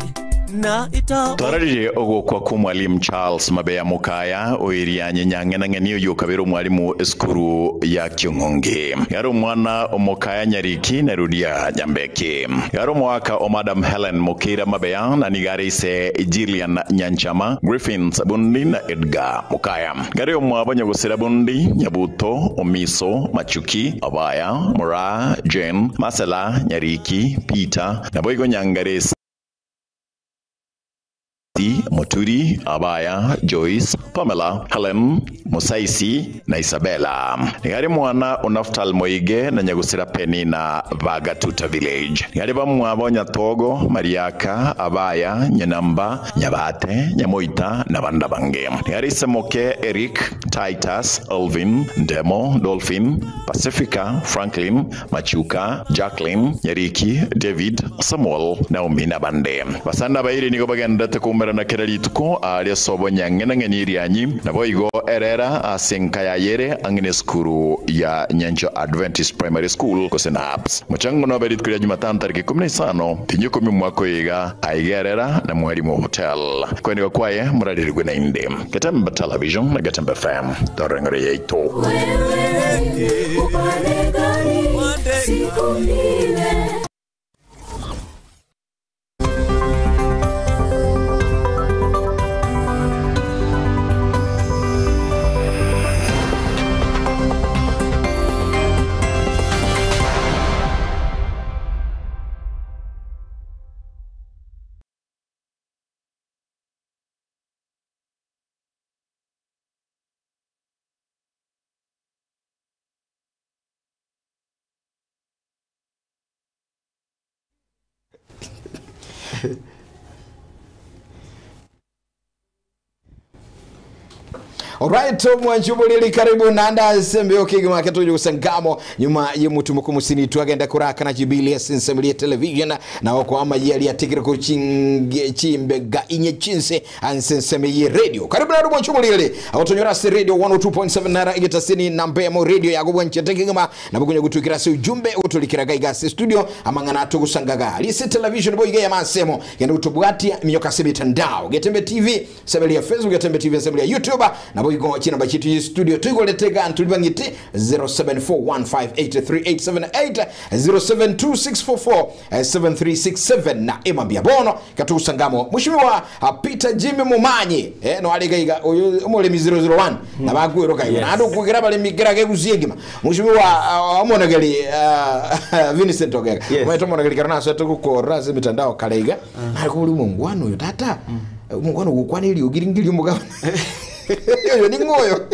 na ita Twararire ogokwa kwa mwalimu Charles Mabeya Mukaya oiria nyenyang'enang'eni oyo kabere omwalimu esukuru ya Kyong'onge yari omwana omukaya Nyariki na Rudia Nyambeki yari omwaka o Madam Helen Mukira Mabeya na nigare ise Jillian Nyanchama Griffins Bundi na Edgar Mukaya gari omwabo Nyagusira Bundi Nyabuto Omiso Machuki Abaya Mura Jane Masela Nyariki Peter na boigo Nyangaresi Muturi, Abaya, Joyce, Pamela, Helen, Musaisi na Isabella. Nigari mwana Onaftal Moige na Nyagusira Penny na Bagatuta Village. Nigari bamwabo Nyatogo, Mariaka, Abaya, Nyanamba, Nyabate, Nyamoita na banda bange. Nigari Semoke, Eric, Titus, Alvin, Demo, Dolphin, Pacifica, Franklin, Machuka, Jacqueline, Nyariki, David, Samuel, Naomi na bande. Basanda bairi nigo bagendete kumerana kera rituko aria sobo nyang'enang'eni irianyi nabo igo erera ase enka ya yere ang'ene esukuru ya Nyancho Adventist Primary School gose NAPS. Mochango nobe rituko ria Jumatano tariki 15 tinyo 10 mwaka oiga aiga erera na Mwalimu Hotel. Kwendiga kwaye muraririgwe na inde. Getembe Television na Getembe FM toreng'ore yaito. Upande gani siku ile. Alright, mwanchi omoriri karibu nanda ase embeo kegima ketoje gosangamo nyuma y'omotumo komusini twagenda korakana jibili ase ensemo ria television na okoa amayia riatigire ko chinge chimbega inye chinse ase ensemo ye radio. Karibu naro mwanchi omoriri agotonyora ase radio 102.7 nara egetasini namba emo radio yago bwanchete kegima nabokonya gotwikera ase ujumbe ogotorikera gaiga ase studio amang'ana atogosangaga rise television boiga ya masemo genda gotobwatia minyoka ase mitandao Getembe TV sebeli ya Facebook, Getembe TV sebeli ya YouTube nabo igo chinamba chitu yi studio tuigoletega ntuli bang'iti 0741583878 0726447367 na emambia bono katusangamo mheshimiwa Peter Jimmy Mumanyi no aligaiga uyu omoremi 001 nabagwero kaigo Yes. nando kugira balemi gira gegusie ngima mheshimiwa omonogeri Vincent Ogega Yes. mweto monogeri karana so tukukora ase mitandao kaleiga ari kuri mungwano uyu tata mungwano gukwanĩria ũgiringiri mũgabana oyo ni ng'oyo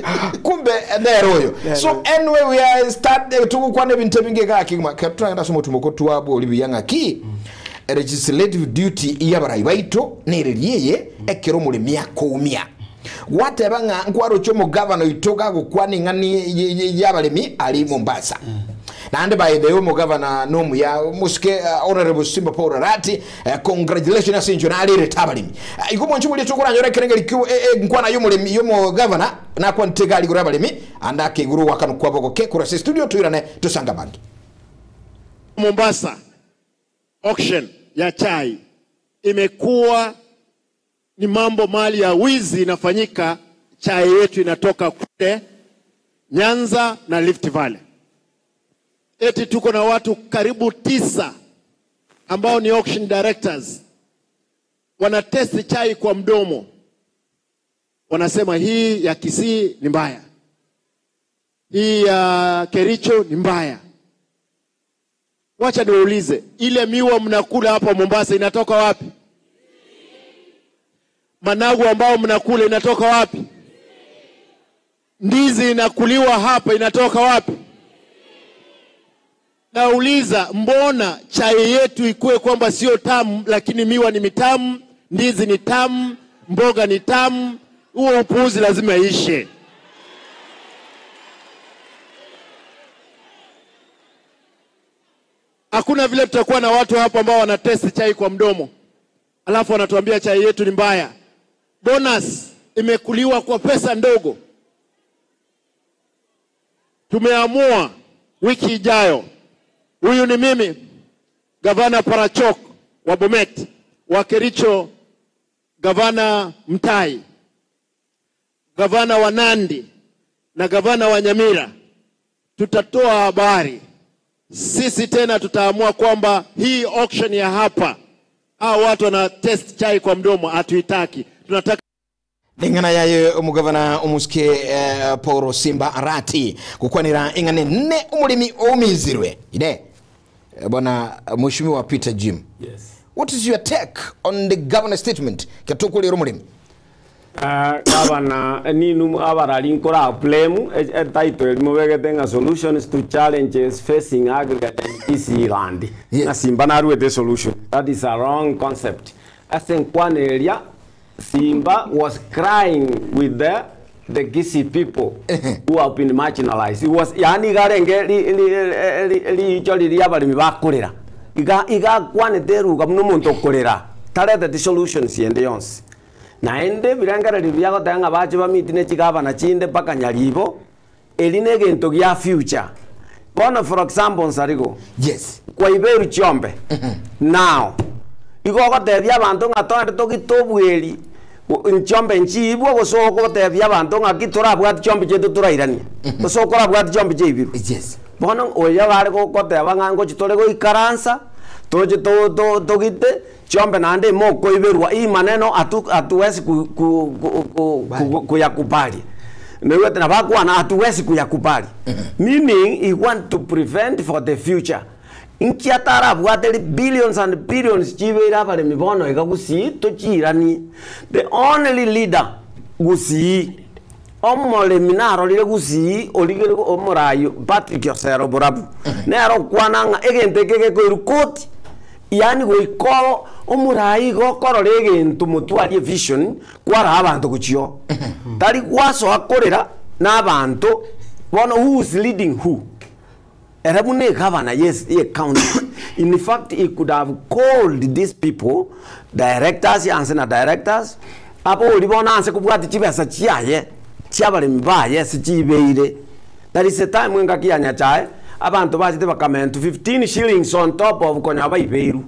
kumbe nero oyo so anyway we are start tugukwana ebintu ebinge gakigima katũragenda somo tumoko twabwo olibiya ng'aki legislative duty yabarai baitu nĩrĩriĩye ekero mũrĩmi akũumia gwateba ng'a nkwarocha omogavana oito gagokwana eng'ani yabaremi ari Mombasa naende by the way omogavana nomuya musike honorable Simba Paul Arati, congratulations ase incho narerete abaremi. Igo mwancho muri tukuranyora ekerengeri kio nkwana y'omoremi y'omogavana nakwa ntega ari igoro abaremi ande akiguru wakano kwaboko ke kurase studio tuirane tusanga bangi. Mombasa auction ya chai imekuwa ni mambo mali ya wizi inafanyika. Chai yetu inatoka kule Nyanza na Rift Valley. Eti tuko na watu karibu 9 ambao ni auction directors, wanatesti chai kwa mdomo, wanasema hii ya Kisii ni mbaya, hii ya Kericho ni mbaya. Wacha niwaulize, ile miwa mnakula hapa Mombasa inatoka wapi? Managu ambao mnakula inatoka wapi? Ndizi inakuliwa hapa inatoka wapi? Nauliza, mbona chai yetu ikuwe kwamba sio tamu, lakini miwa ni mitamu, ndizi ni tamu, mboga ni tamu? Huo upuuzi lazima ishe. Hakuna vile tutakuwa na watu hapo ambao wanatest chai kwa mdomo alafu wanatuambia chai yetu ni mbaya. Bonus imekuliwa kwa pesa ndogo. Tumeamua wiki ijayo, huyu ni mimi gavana Parachok wa Bomet, wa Kericho gavana Mtai, gavana wa Nandi na gavana wa Nyamira, tutatoa habari. Sisi tena tutaamua kwamba hii auction ya hapa, hao watu wana test chai kwa mdomo, hatuitaki. Tunataka ning'ana yaye omugavana omusike Paul Simba Arati gukwanira ing'ane nne omurimi omizirwe ine. Bwana mheshimiwa Peter Jim, Yes. what is your take on the governor statement katukulira omurimi? Gavana ninu abarari nkora blame title rimubegete nga solutions to challenges facing agriculture in Kisii land. Yes. Na Simba naruete solution. That is a wrong concept. Ase nkwaneria Simba was crying with the Kisii people who have been marginalized. It was yani garenge li li li abarimi bakurira. Iga iga kwanete ruga muno muntu okurira. Tarete the solutions yende yonse. Naende birengereri biagoteba ng'a bache bamiti ne chigavana chinde mpaka Nyaribo eri na egento gia future. Bono for example Nsarigo, Yes. kwaiberu chiombe now igo ogotebia abanto ng'a twende togite obweri nchiombe nchiibwe gose ogotebia abanto ng'aki torabwati chiombe chiaito torairania gose okorabwati chiombe chiaibirwe. Yes. Bono oyo bare goteba ng'a ngochi tore goikaransa toche togite chiombe naende mokoiberwa hii maneno hatuwezi kuyakubali. Niwete na bakwana hatuwezi kuyakubali. Meaning he want to prevent for the future. Nki atarabwateri billions and billions chibeire abaremi bono iga Gusii tochirani. The only leader Gusii omoremi narorire Gusii origere omorayo Patrick Osero Borabu nero kwana ng'a egento eke gekoirwa koti. Yaani goika omorai igo okorora egento motwarie vision kwaraa abanto gochia oo. Tari gwasoa korera na abanto bono who is leading who? Ere buna egavana yes ye county in fact he could have called these people directors anse na directors abori bono anse kobwati chibesa chiaye chiabaremi baye ase chibeire. There is a time engaki ya Nyachae abanto bachete bakamentwa 15 shillings on top of konya baibeirwe.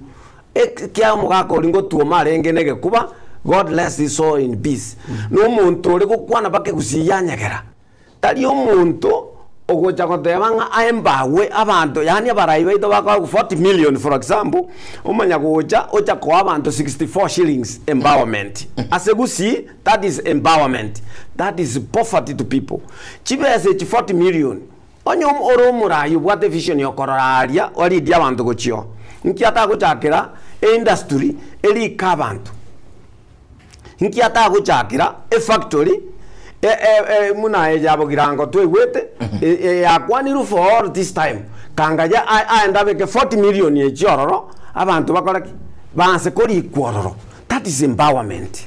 Ekiagera omogaka oria ngotuoma arenge na egekuba, God rest his soul in peace. Na omonto ore gokwana mpaka egusii yanyegera. Tari omonto ogocha goteba ng'a aye mbagwe abanto yaani abarai baito bakoegwa 40 million for example, omanya gocha ocha koa abanto 64 shillings empowerment. Ase gusii That is empowerment, that is poverty to people. Chibesa echi 40 million, onye ore omorai obwate vision yokorora aria oridie abanto gochia oo, nki atagochakera eindustry erike abanto? Nki atagochakera efactory buna eye ya Bogirango twaigwete yakwanirwe for all this time, kanga aende abeke 40 million echi ororo abanto bakore ki? Baanse korikwa ororo. That is empowerment.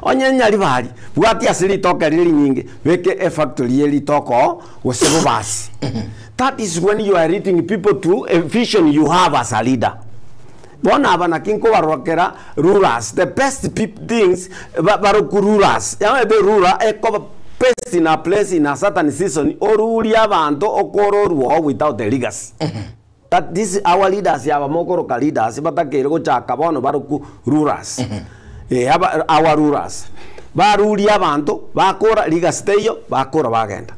Onye nyaribari, bwatia ase ritoke rire rinyinge, beke efactory ye ritoke oo gose bobasi. That is when you are leading people to a vision you have as a leader. Bono aba naki nkobarokera rulers, the best peop things ba barokwu rulers. Yamaete ruler ekoba best in a place in a certain season, orurie abanto okore oruoo without a legacy. That this our leaders aba mokoroka leaders batakeire gochaka bono barokwu rulers. Eh, aba our rulers. Barurie abanto, bakora legacy teiyo, bakora bagenda.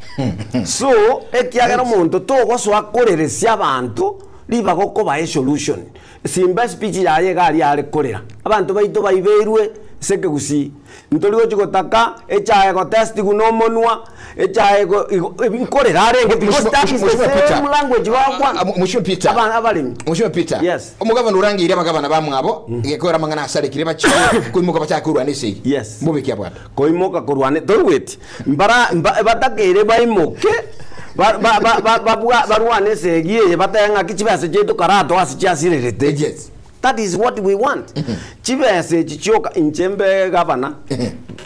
So, ekiagera omonto togosoa koreresia abanto ribaga okobae esolution. Simba espeech yaye iga aria are korera. Abanto baito baibeirwe ase ekegusii. Ntori gochi gotaka echae gotestigwa na omonwa, echae go igo ebi nkorera arenge because that is the Mheshimiwa Peter. same language bagokwana. Mheshimiwa Peter. Aba abaremi. Mheshimiwa Peter. Yes. Omogabana orangeire abagabana bamwabo gekoera amang'ana asarekire bachie koimoka bachake korwana esegi. Yes. Mbobe ki abwate? Koimoka korwana toigweti mbara mba batakeire baimoke ba ba ba ba babwa barwane esegi eye batebe ng'aki chibesa chiaito karatoa ase chiasirerete. Yes. That is what we want. Chibesa echi chioka inche mbe gavana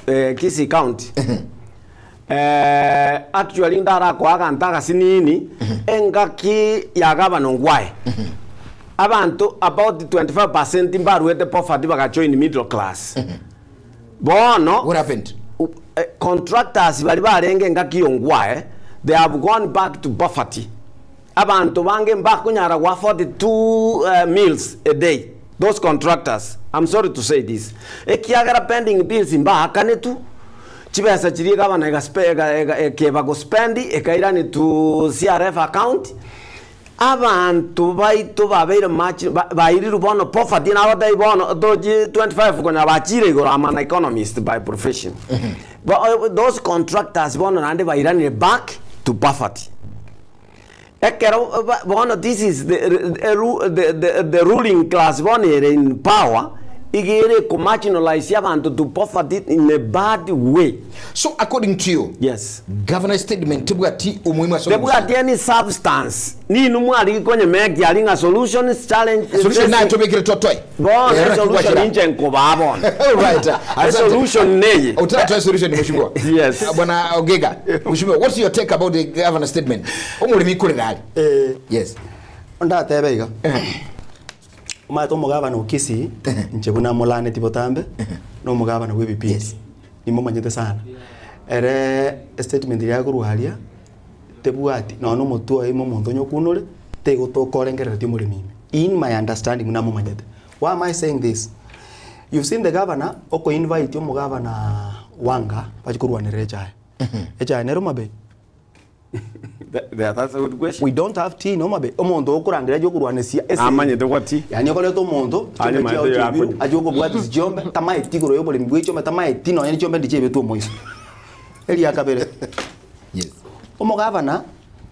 eh, Kisii County. Eh, actually ndarakoa aganto agasinini engaki ya gavana Ongwae. Abanto about 25% mbaruete poverty bagajoin middle class. Bono What happened? eh, contractors bari barenge engaki ya Ongwae they have gone back to poverty. Abanto bange mbakonyara go afford two meals a day, those contractors, I'm sorry to say this, ekiagera pending bills mbaakanetwe, chibesa chiria egavana ega ega ekeba go spend ekairani to CRF account, abanto baito babeire much bairirwe bono poverty nagotebi bono tochi 25 konya bachire igoro I'm an economist by profession, those contractors bono naende bairanire back to poverty. Ekero bono this is the, the, the, the ruling class bono ere in power, iga ere ekomarginalize abanto to poverty in a bad way. So according to you, Yes. governor statement tebwati omoimo ase omogusii. Tebwati any substance. Ninwe mwarigi konyemeki aria ng'a solutions challenge Solution naye tobekire totoe. Bono Eh, esolution gwachira. inche nkobaa bono. All right. Asante. Esolution neye. Utatoa solution mheshimiwa. Yes. Bwana Ogega, mheshimiwa, what's your take about the governor statement? Omoremi korera ari. Eh, Yes. ndatebe iga omanyete omogabana o Kisii inche buna molaneti botambe na omogabana bwa ebipindi nimomanyete sana ere estatement eria akorwa aria tebwati nonya na omotwe oye ime omonto onye okunore tegotoka orengereretie omoremi ime in my understanding buna momanyete why am I saying this you've seen the governor oko invite omogabana Wanga bache korwanerera echae echae nere Homabay That's a good question. We don't have tea in Homabay. Omonto okorangeria ache okorwanesia ase Amanyete gwa tea. Yaani okoreta omonto Aye chiombe chiao maete chiabiru yakonywa. ache okobwatisia chiombe tamaeti igoro ya oboremi bwe chiombe tamaeti nonya ne chiombe ndichiebetwe omoiso. Eria kabere. Yes. Omogavana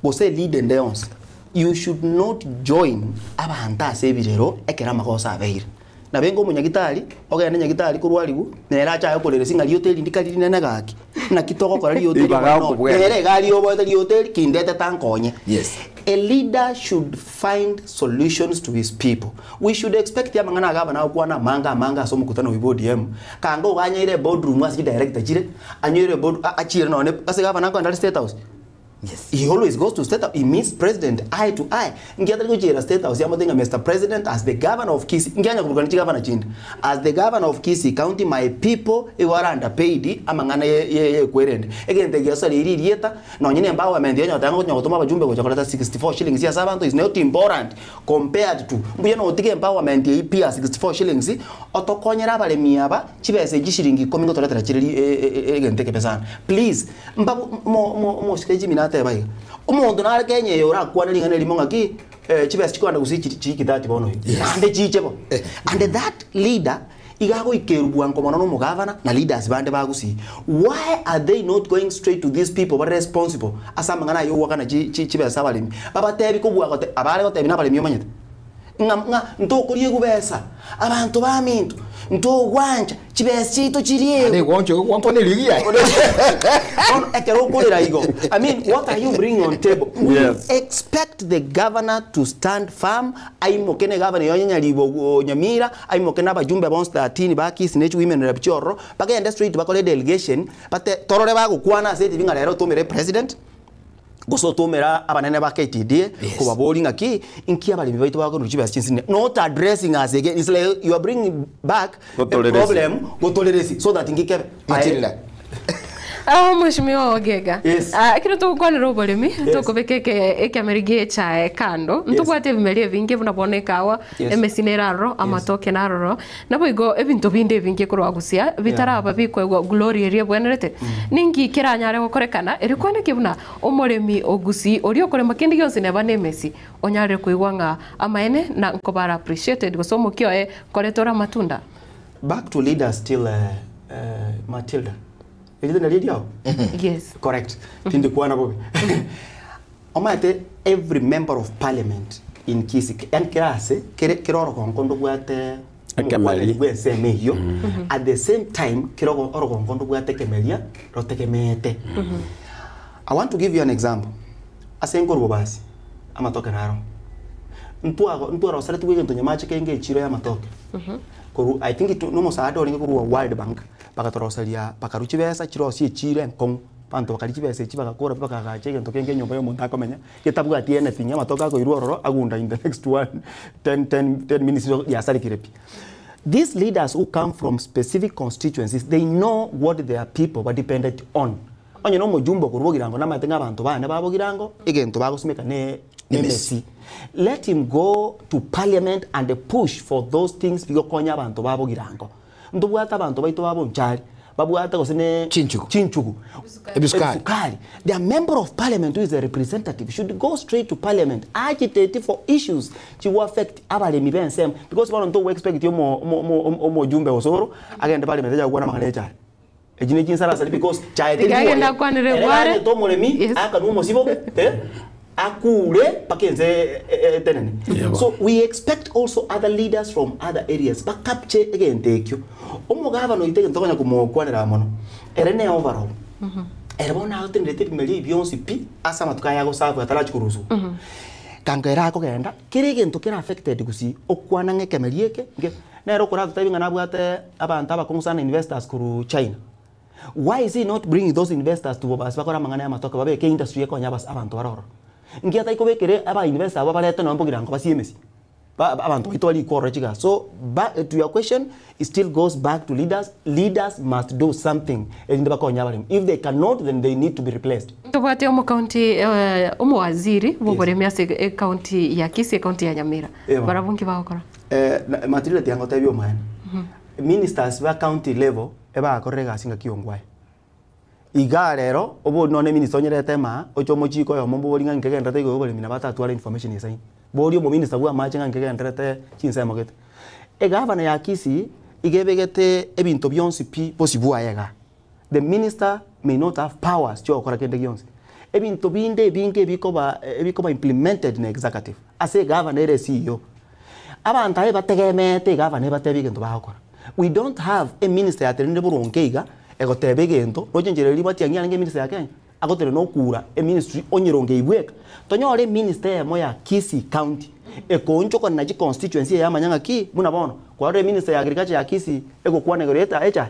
gose eleader ende yonsi you should not join abanto ase ebirero ekero amagoso abeire. Nabo enga omonyagitari, ogende nyagitari korwarigwa, nere ache aye okoreresia ng'a rioto eri ndikari rinene gaki, naki togokora rioto eri Ribaga bono okobwena. nere iga arioboete rioto eri kindete tankonye. Yes. A leader should find solutions to his people. We should expect amang'ana aga abana agokwana amange amange ase omokutano oyo bwa ODM, kanga oganyeire eboardroom ase chidirector chire, anyoire eboard achiire nonye ase gavana akoenda are state house. Yes. He always goes to state house, he meets president eye to eye. Nki atari gochiera state house yamote ng'a Mister President as the governor of Kisii, nki anya koburukania chigavana chinde, as the governor of Kisii county my people igo are underpaid amang'ana ye ye yekwerende. Egento eke giasareiri erieta, Nonye ne empowerment ya onyoteba ng'a onya gotoma abajumbe gocha koreta 64 shillings ase abanto is not important compared to mbuya notiga empowerment eyio pi ya 64 shillings otokonyere abaremi aba chibesa echi shilingi ikomi ngotoretera chire ri egento ekebe sana. Please mbabu mo mo omosike Jimmy nateba iga, omonto nare Kenya eye orakwane ring'ana erimo ng'aki chibesa chikogenda gose chiri chiki 30 bono iga, naende chiche bo. And that leader Iga agoikerwa bwango mono nomogavana na leaders bande ba Gusii. Why are they not going straight to these people bare responsible ase amang'ana aya yogoakana chi chi chibesa abaremi? Babatebi kobua gote abare gotebi nabaremi omanyete? Ng'a ng'a ntokoriegwa besa, abanto baminto, ntogwancha, chibesa chiaito chiriegwe. Ande gwancha gwankwana eriogi yaye. Bono ekero okorera igo, I mean what are you bringing on table? We Yes. expect the governor to stand firm, aimoke ne governor oye Nyaribo o Nyamira, Aimoke na abajumbe bonsi 13 ba Kisii ne chiwomen rep chi'ororo, bagende straight bakore delegation, bate torore bagokwana ase etibi ng'a rero otomere president, gose otomere abanene ba KTDA, Yes. kobaboria ng'aki, inki abaremi baito bakorusia chibesa chinsini, not addressing us again, it's like you are bringing back a Gotoreresi. problem gotoreresi so that inki kebe. Matilda. Ah, Mheshimiwa Ogega. Yes. Ah, ekero togokwanera oboremi, tokobeka eke ekemeri gie echae kando, ntobwate ebimeri ebinge buna bono ekawa, Yes. emesi nere aroro, amatoke naroro, naboigo ebinto binde ebinge korwa gusia bitaraba bikoegwa glory eria ebwenerete. Ninki keranyare gokorekana erio kwaneke buna omoremi o Gusii oria okorema kende gionsi neba na emesi onyarire koigwa ng'a amaene na nkoba are appreciated gose omokia oye nkoreta ore amatunda? Back to leaders still Matilda. Erieta nario eriao? Yes. Correct. Tindi kwana bobe. Omanyete every member of parliament in Kisii, yani kera ase kere kera orogongo ndobwate Ekemeri. omokwaneri bwa ensemo eyio at the same time kera ogo- orogongo ndobwate ekemeria rotegemeete. I want to give you an example. Ase nkorwa basi amatoke naro. Ntwago ntwaroseretigwe egento nyamache kenge echiro ya amatoke. Korwa I think it nomosaada orenge korwa World Bank bagatoroseria bakarwa chibesa chirosie echiro enkong'u. Abanto bakaria chibesa echi bagakora pi bakagacha egento kenge enyomba ya omonto akomenya getabwati anything amatoke akoirwa ororo agunda in the next one ten ten ten minutes riasarekire pi. These leaders who come from specific constituencies they know what their people ba depended on. Onye na omojumbe okorwa bogirango namanyete ng'a abanto bane ba bogirango egento bagosimeka ne emesi. Let him go to parliament and push for those things bigokonya abanto ba bogirango. Ntobwate abanto baito ba bonchari babwate gose ne Chinchugu. chinchugu Ebisukari. ebisukari. Their member of parliament who is a representative should go straight to parliament agitate for issues chigo affect abaremi b'ensemo because bono ntogo expect omo omo omo omojumbe osoro agende parliament acha gokwana amang'ana ya echae. Echi ne chinsarasari because chaete Tiga agende riboye. akwanere Ere gware. ganyete omoremi Yes. akanwa omosibo eh, akure mpaka ense etenene. So we expect also other leaders from other areas ba capture egento ekio. Omogabana oito egento tokonya komokwanera mono, ere ne overall. Ere bono agotenerete ebimeri ebi bionsi pi ase amatuko aya agosafu atarachia korusiwa. Kango ere akogenda, kera egento kere affected gusii, okwana ng'a ekemeri eke, nge, nere okoratotebie ng'a nabwate abanto abakong'u sana investors korwa China. Why is he not bringing those investors to Bobasi bakore amang'ana y'amatoke babeke industry ekonya abas abanto bare ororo? Nki atari kobekera aba investor abwo abarete nonye mbogirango basie emesi? Ba abanto baito bari korora chigasi. So ba to your question, it still goes back to leaders, leaders must do something erinde bakonye abaremi. If they cannot then they need to be replaced. Ntobwate omokaunti omowaziri bw'oboremi ase ekaunti ya Kisii, ekaunti ya Nyamira. Eba. Barabwo nki bagokora? Matilda tiga ngotebie omoene, ministers ba county level ebakorire egasi ngaki ongwae. Igaa rero, obo nonye minister onyerete emaa, oche omochiko oyomo mbori ng'a nkegenderete igoro oboremi nabo atatware information esaini. Boria omominister bwa amache ng'a nkegenderete chinsemo gete. Egavana ya Kisii iga ebegete ebinto bionsi pi bosio bwaye igaa. The minister may not have powers chiogokora kende gionsi. Ebinto binde ebinge ebikoba ebikoba implemented na executive ase egavana ere CEO. Abanto aye bategemeete egavana ebatebie egento bagokora. We don't have a minister yatenenire boronge iga egoteba egento, roche enchera eria Matiang'i arenge eminister ya Kenya. Agotenena okura eministry onyeronge bweka. Tonyore eminister eyemo ya Kisii County ekoonchokana na chiconstituency eye amanya ng'aki buna bono kwarora eminister ya agriculture ya Kisii egokwana igoro ya echae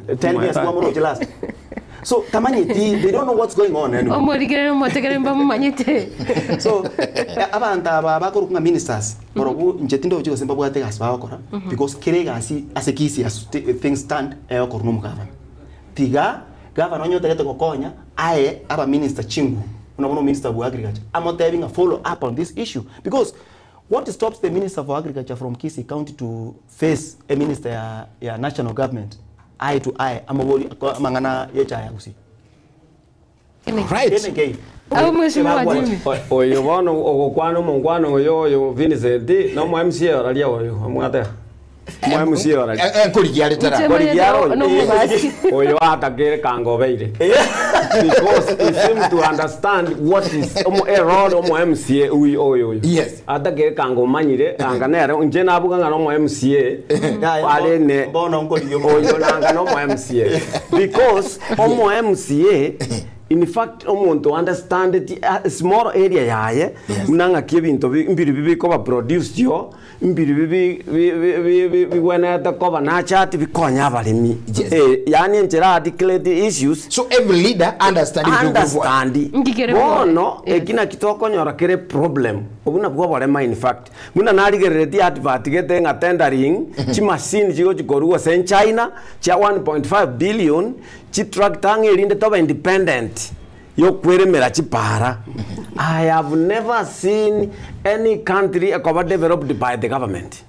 10 years kwamoroche last. So tamanyeti they don't know what's going on anyway. Omorigereri omotegereri mbamomanyete. So abanto aba bakorokwa ng'a ministers barobwo inche tindochi gose mbabwate egasi bagokora because kera egasi ase Kisii as things stand egokorwa na omogavana. Tiga gavana onye otagete gokonya aye abaminister chinguru buna bono ominister bwa agriculture amotebi ng'a follow up on this issue because what stops the minister for agriculture from Kisii county to face eminister ya ya national government eye to eye amobori amang'ana ya echae ya Gusii? Right. Kende nkeiyo. Abu mheshimiwa Jimmy. Oyo bono ogokwana omonkwana oyo oyo Vincent na omo MCA oraria oyo omwate. Omo MCA oraria. Eh, eh, nkorigia are tara. Inche Korigia manyete oyo. nomobasi. Oyo atakere kangobeire. Because he seems to understand what is omo error omo MCA uyu oyo oyo. Yes. Atakere kangomanyire anga nere inche nabuga ng'a nomo MCA are ne Mbono nkorigia omo- oyo nanga nomo MCA because omo MCA in fact omonto understand ti small area yaye muna ng'aki ebinto mbiri bibikoba produced yo mbiri bibi bigwenerete koba nachati bikonya abaremi. Yes. Yani enchera articulate issues So every leader understand understand Ngikere bono Yes. eki naki tokonyora kere problem obu nabwo oborema in fact buna narigereretie advert gete ng'a tendering chimachine chigochikorwa ase China chia 1.5 billion chitractor ng'a erinde tobe independent yokweremera chipara. I have never seen any country ekoba developed by the government.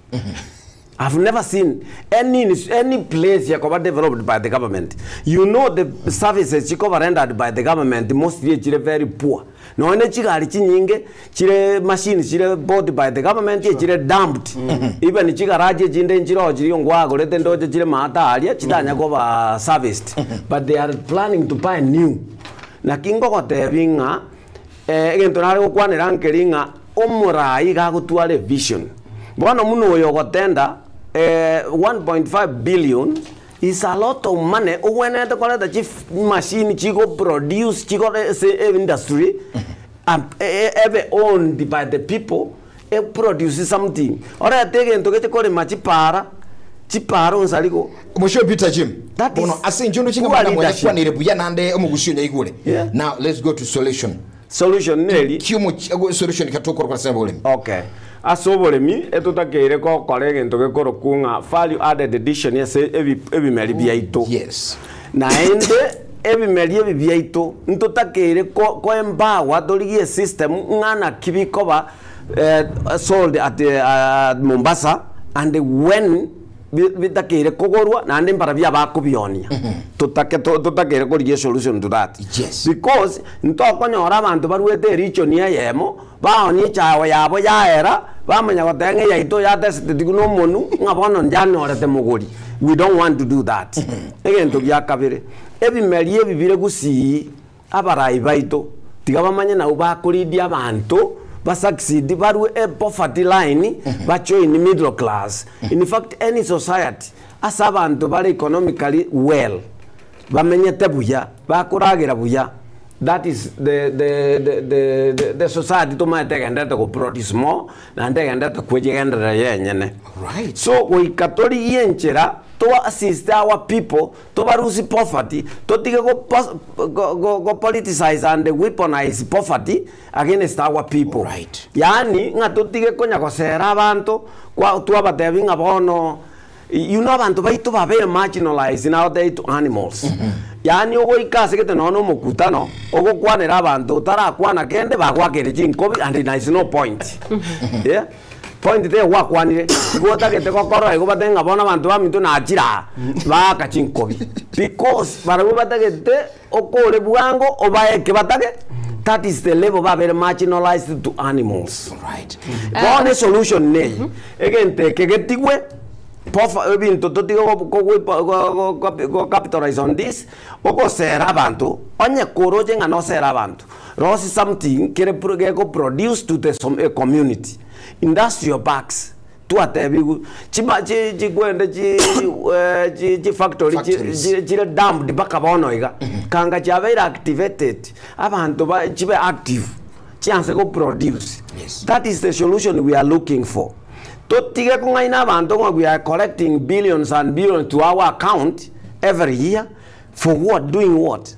I've never seen any any place yakoba developed by the government. You know the services chikoba rendered by the government mostly chire very poor. Noone chigari chinyinge chire machines chire bought by the government chire dumped. Even chigaraji chinde nchiro chiri ngwagorete ndoche chire maata aria chitanya koba serviced. But they are planning to buy new. Naki ngogotebi ng'a egento nare gokwanera nkeri ng'a omorai gagotwara vision. Bono muno oyo ogotenda 1.5 billion is a lot of money ogwenerete koreta chi machine chigo produce chigo industry and ebe owned by the people e produce something. Orete egento gete korema chipara chipara onsarigo Mheshimiwa Peter Jim. That is Bono ase injono chinga poor mwana mwana leadership. kwanire buya nande omugusi onyaigure. Yeah. Now let's go to solution. Solution neri Kiumo solution katokora kwa sema bolemi. Okay. Ase oboremi etotakeire gokora egento gekorokwa ng'a value added addition ase ebimeri biaito. Yes. Naende ebimeri ebi biaito ntotakeire koempower torigie system ng'a naki bikoba sold at Mombasa and when bitakeire kogorwa naende mbara biabakobionia. Totake totakeire korigia solution to that. Yes. Because ntokonyora abanto baruete erichoni eyemo baonie echago yabo yaera bamanya goteba ng'a eyaito yatesete na omonu ng'a bono njanyorete mogori. We don't want to do that. Egento gia kabere ebimeri ebi bire gusii abarai baito tiga bamanye nabo bakoridia abanto basucceed barue e poverty line bajoin middle class. In fact any society ase abanto bare economically well bamenyete buya bakoragera buya that is the society tomaete egendete go produce more naende egendete kwechigenderera yenyene. Right. So goika torigie enchera to assist our people tobarusi poverty totige go politicize and weaponize poverty against our people. Right. Yani ng'a totige konya gosera abanto kwa twabatebi ng'a bono you know abantu baito babe marginalized now they to animals. Yani ogoika ase gete nono omokutano ogokwanera abanto otarakwana kende bagwakere chinkobi and there is no point. Yeah. Point te gwakwanire igo otagete gokora igo batenga bono abanto baminto nachira baka chinkobi because barabwo batagete okore bwango obaeke batage that is the level babere marginalized to animals. Right. Bono solution nei egente kegetigwe pofa ebinto totige go capitalize on this ogosera abanto onye koroche ng'a nosera abanto rosi something kere geko produce to the community industrial parks twatebigu chima chikwende chi factory Factories. chire dumped mpaka bono iga. Kanga chiabeire activated, abanto ba chibe active, chianse go produce. Yes. That is the solution we are looking for. Totige kong'aina abanto ng'a we are collecting billions and billions to our account every year, for what, doing what?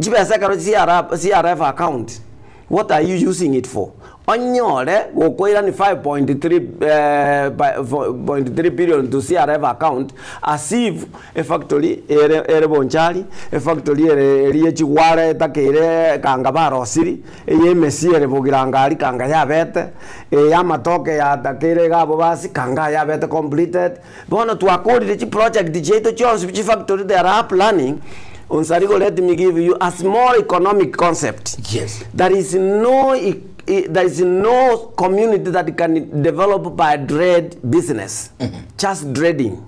Chibesa ekero CRF, CRF account, what are you using it for? Onyore gokoirani 5.3 eh, 5.3 billion to CRF account as if efactory ere ere Bonchari, efactory ere eria echigware etakeire kanga barosiri, eye emesi ere Bogirango aria kanga yabete, eye amatoke yatakeire iga abwo basi kanga yabete completed. Bono twakorire chiproject chiaito chionsi chifactory they are up running, Onsarigo let me give you a small economic concept. Yes. There is no e- e- there is no community that can develop by trade business. Just trading.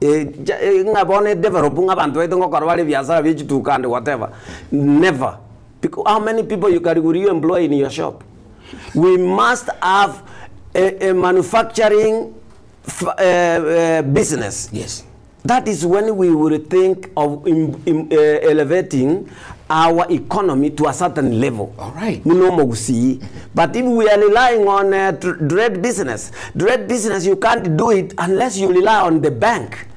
Eh, ja- eh, ng'a bono edevelop ng'a abanto baito ngokora bare ebiasara bia chituka and whatever. Never. Because how many people you can will you employ in your shop? We must have a, a manufacturing f- business. Yes. That is when we will think of im, im, elevating our economy to a certain level. All right. Muno mogusii. But if we are relying on trade business, trade business you can't do it unless you rely on the bank.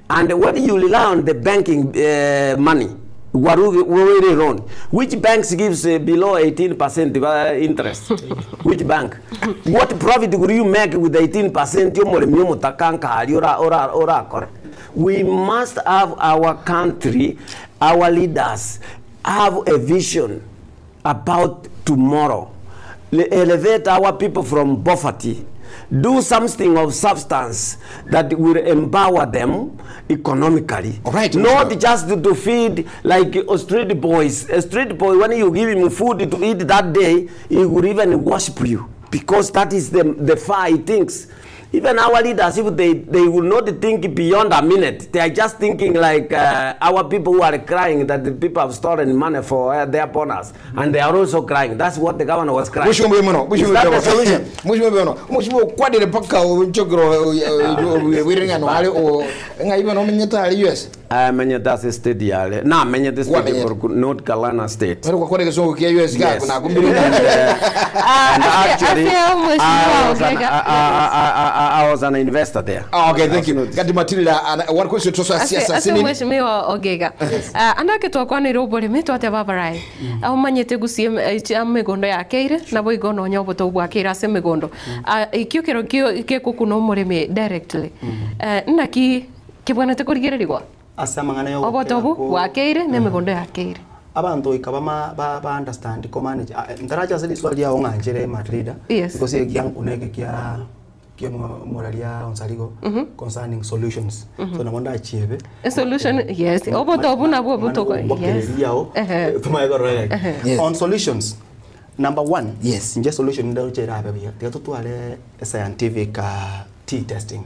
And when you rely on the banking money, waru loan, which banks gives below 18% interest? Which bank? What profit will you make with 18% yomoremi omotakankari ora ora orakore? We must have our country, our leaders have a vision about tomorrow. Elevate our people from poverty. Do something of substance that will empower them economically. All right. Not just to feed like a street boys. A street boy, when you give him food to eat that day, he will even worship you because that is the far he thinks. Even our leaders, if they will not think beyond a minute, they are just thinking like our people who are crying that the people have stolen money for their bonus, and they are also crying. That's what the governor was crying. Mheshimiwa Mbono, Is Mheshimiwa that the Mbono. solution? Mheshimiwa Mbono, Mheshimiwa kwadire paka nchokero wirengano ale o ngaiba no menyeta ali US. I menyeta ase state yale. Na menyeta state Wamenyeta. for North Carolina state. Bari kwa kwade kisongo kia US Yes. ka kuna kumbiri. And actually, Ase Mheshimiwa I was an, Ogega. I was an investor there. Ah, okay, thank you. Kati Matilda, one question to Ase siasa ase sini. Mheshimiwa Ogega. Andake twakwanire oboremi twateba abarai. Aumanyete gusie chia migondo yakeire nabo igo nonya oboto bwakeire ase emigondo. Ikio kero kio gekokuna omoremi directly. Naki kibwanete korigererigwa ase amang'ana ya oboto obu ogokera ko- bwakeire na emigondo yakeire. Abantu ikaba ma ba, ba understand ko manage. Ndaracha ase riswali yao ng'anchere Matilda. Yes. Because egiankuneke kia kia moraria Onsarigo concerning solutions. So namonda achieve. A solution, yes. Oboto obu nabwo obotoko. Yes. Ehe. Yes. On solutions, number one, Yes. nje solution ndauchera abe buya. Tiga tutware scientific tea testing.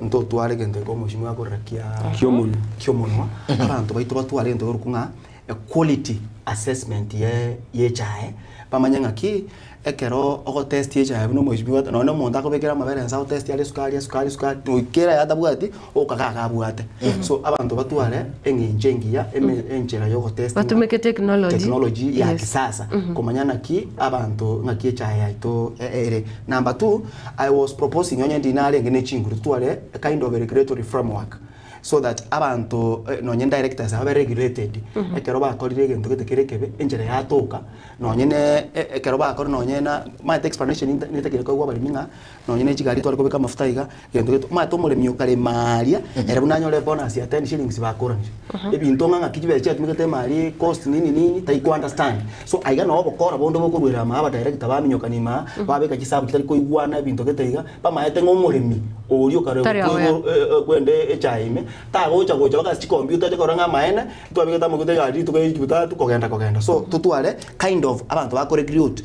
Ntotware gento ko mheshimiwa akorera kia Kiomunwa. kiomunwa. Abantu baitu batware gento gorukunga a quality assessment ye ye chae. Bamanye ng'aki ekero ogotest ye chae buna mheshimiwa nonye omonto akobekera amabere nsa otest are sukari sukari sukari noikera yatabwati okagaga abwate. So abantu batware eng'encho engiya enchera yogotest Batumike technology. technology ya Yes. kisasa kumanya naki abantu ng'aki echae yaito ere. Number two, I was proposing onye ndinare ngene chinguru tware a kind of a regulatory framework so that abantu nonye directors abe regulated. Ekero bakorire egento gete kere kebe enchera yatoka nonye ne ekero bakore nonye na my explanation nitekire koigwa abaremi ng'a nonye ne chigari tware kobeka amafuta iga gento gete maete omoremi okare maria ere buna anyore bonus ya 10 shillings bakoranire ebinto ng'a ng'aki chibe chiatumegete mari cost nini nini taiko understand. So aiga no obokora bondo bokorwera ma aba director baminyokani ma babeka chisabu chitari koigwana ebinto gete iga bamaete ng'a omoremi ori okare Tari aware. kwende echaime tagocha gocha bakasi computer chikora ng'a maene twabigete amaguta egari tukayibuta tukogenda kogenda. So tutware kind of abantu bakoregulate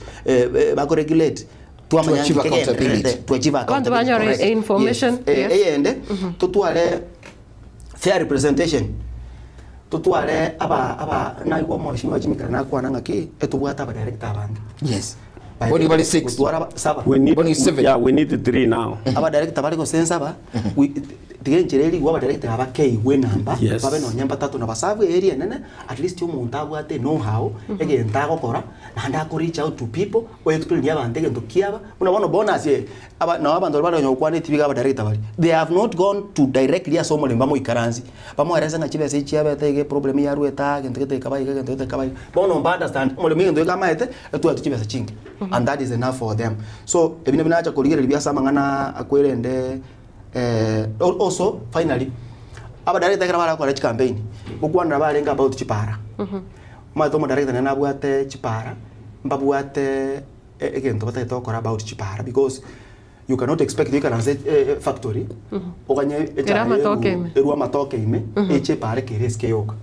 bakoregulate To achieve accountability. to achieve Abantu accountability. banyore Correct. information, Yes. yes. Eyende tutware fair representation tutware aba aba naigwa mheshimiwa Jimmy nakwana ng'aki etubwate aba director abange. Yes. Boni bali 6. Tutwara saba. We need Boni seven. Yeah, we need 3 now. Aba director bali gosensa ba we Tiga enchera eria igwe abadirector aba keigwe enamba, Yes. babe nonye mbatato na basabu eria enene, at least omonto abwate know how, egento agokora, naende ako reach out to people, o explain abanto egento kiaba, buna bono bonus eye, aba nabo abanto baria bare gokwana etibi iga abadirector baria, they have not gone to directly ase omoremi bamoikaransie, bamoerese ng'a chibesa echi chiabete iga eproblem yaruete aa, egento gete gekaba iga, egento gete gekaba iga. Bono mba understand, omoremi egento geke amaete, etwate chibesa chinke, and that is enough for them. So, ebi nabio nacha korigereria buya ase amang'ana akwerende. Also finally, abadirector ekero bare gokora chicampaign, gokwanera barenge about chipara. Omanyete omodirector nere nabwate chipara, mbabwate egento batagete gokora about chipara because you cannot expect oikaranse efactory, oganye Ere echae amatoke ime. erwe amatoke ime, eche epara ekere esike yoka.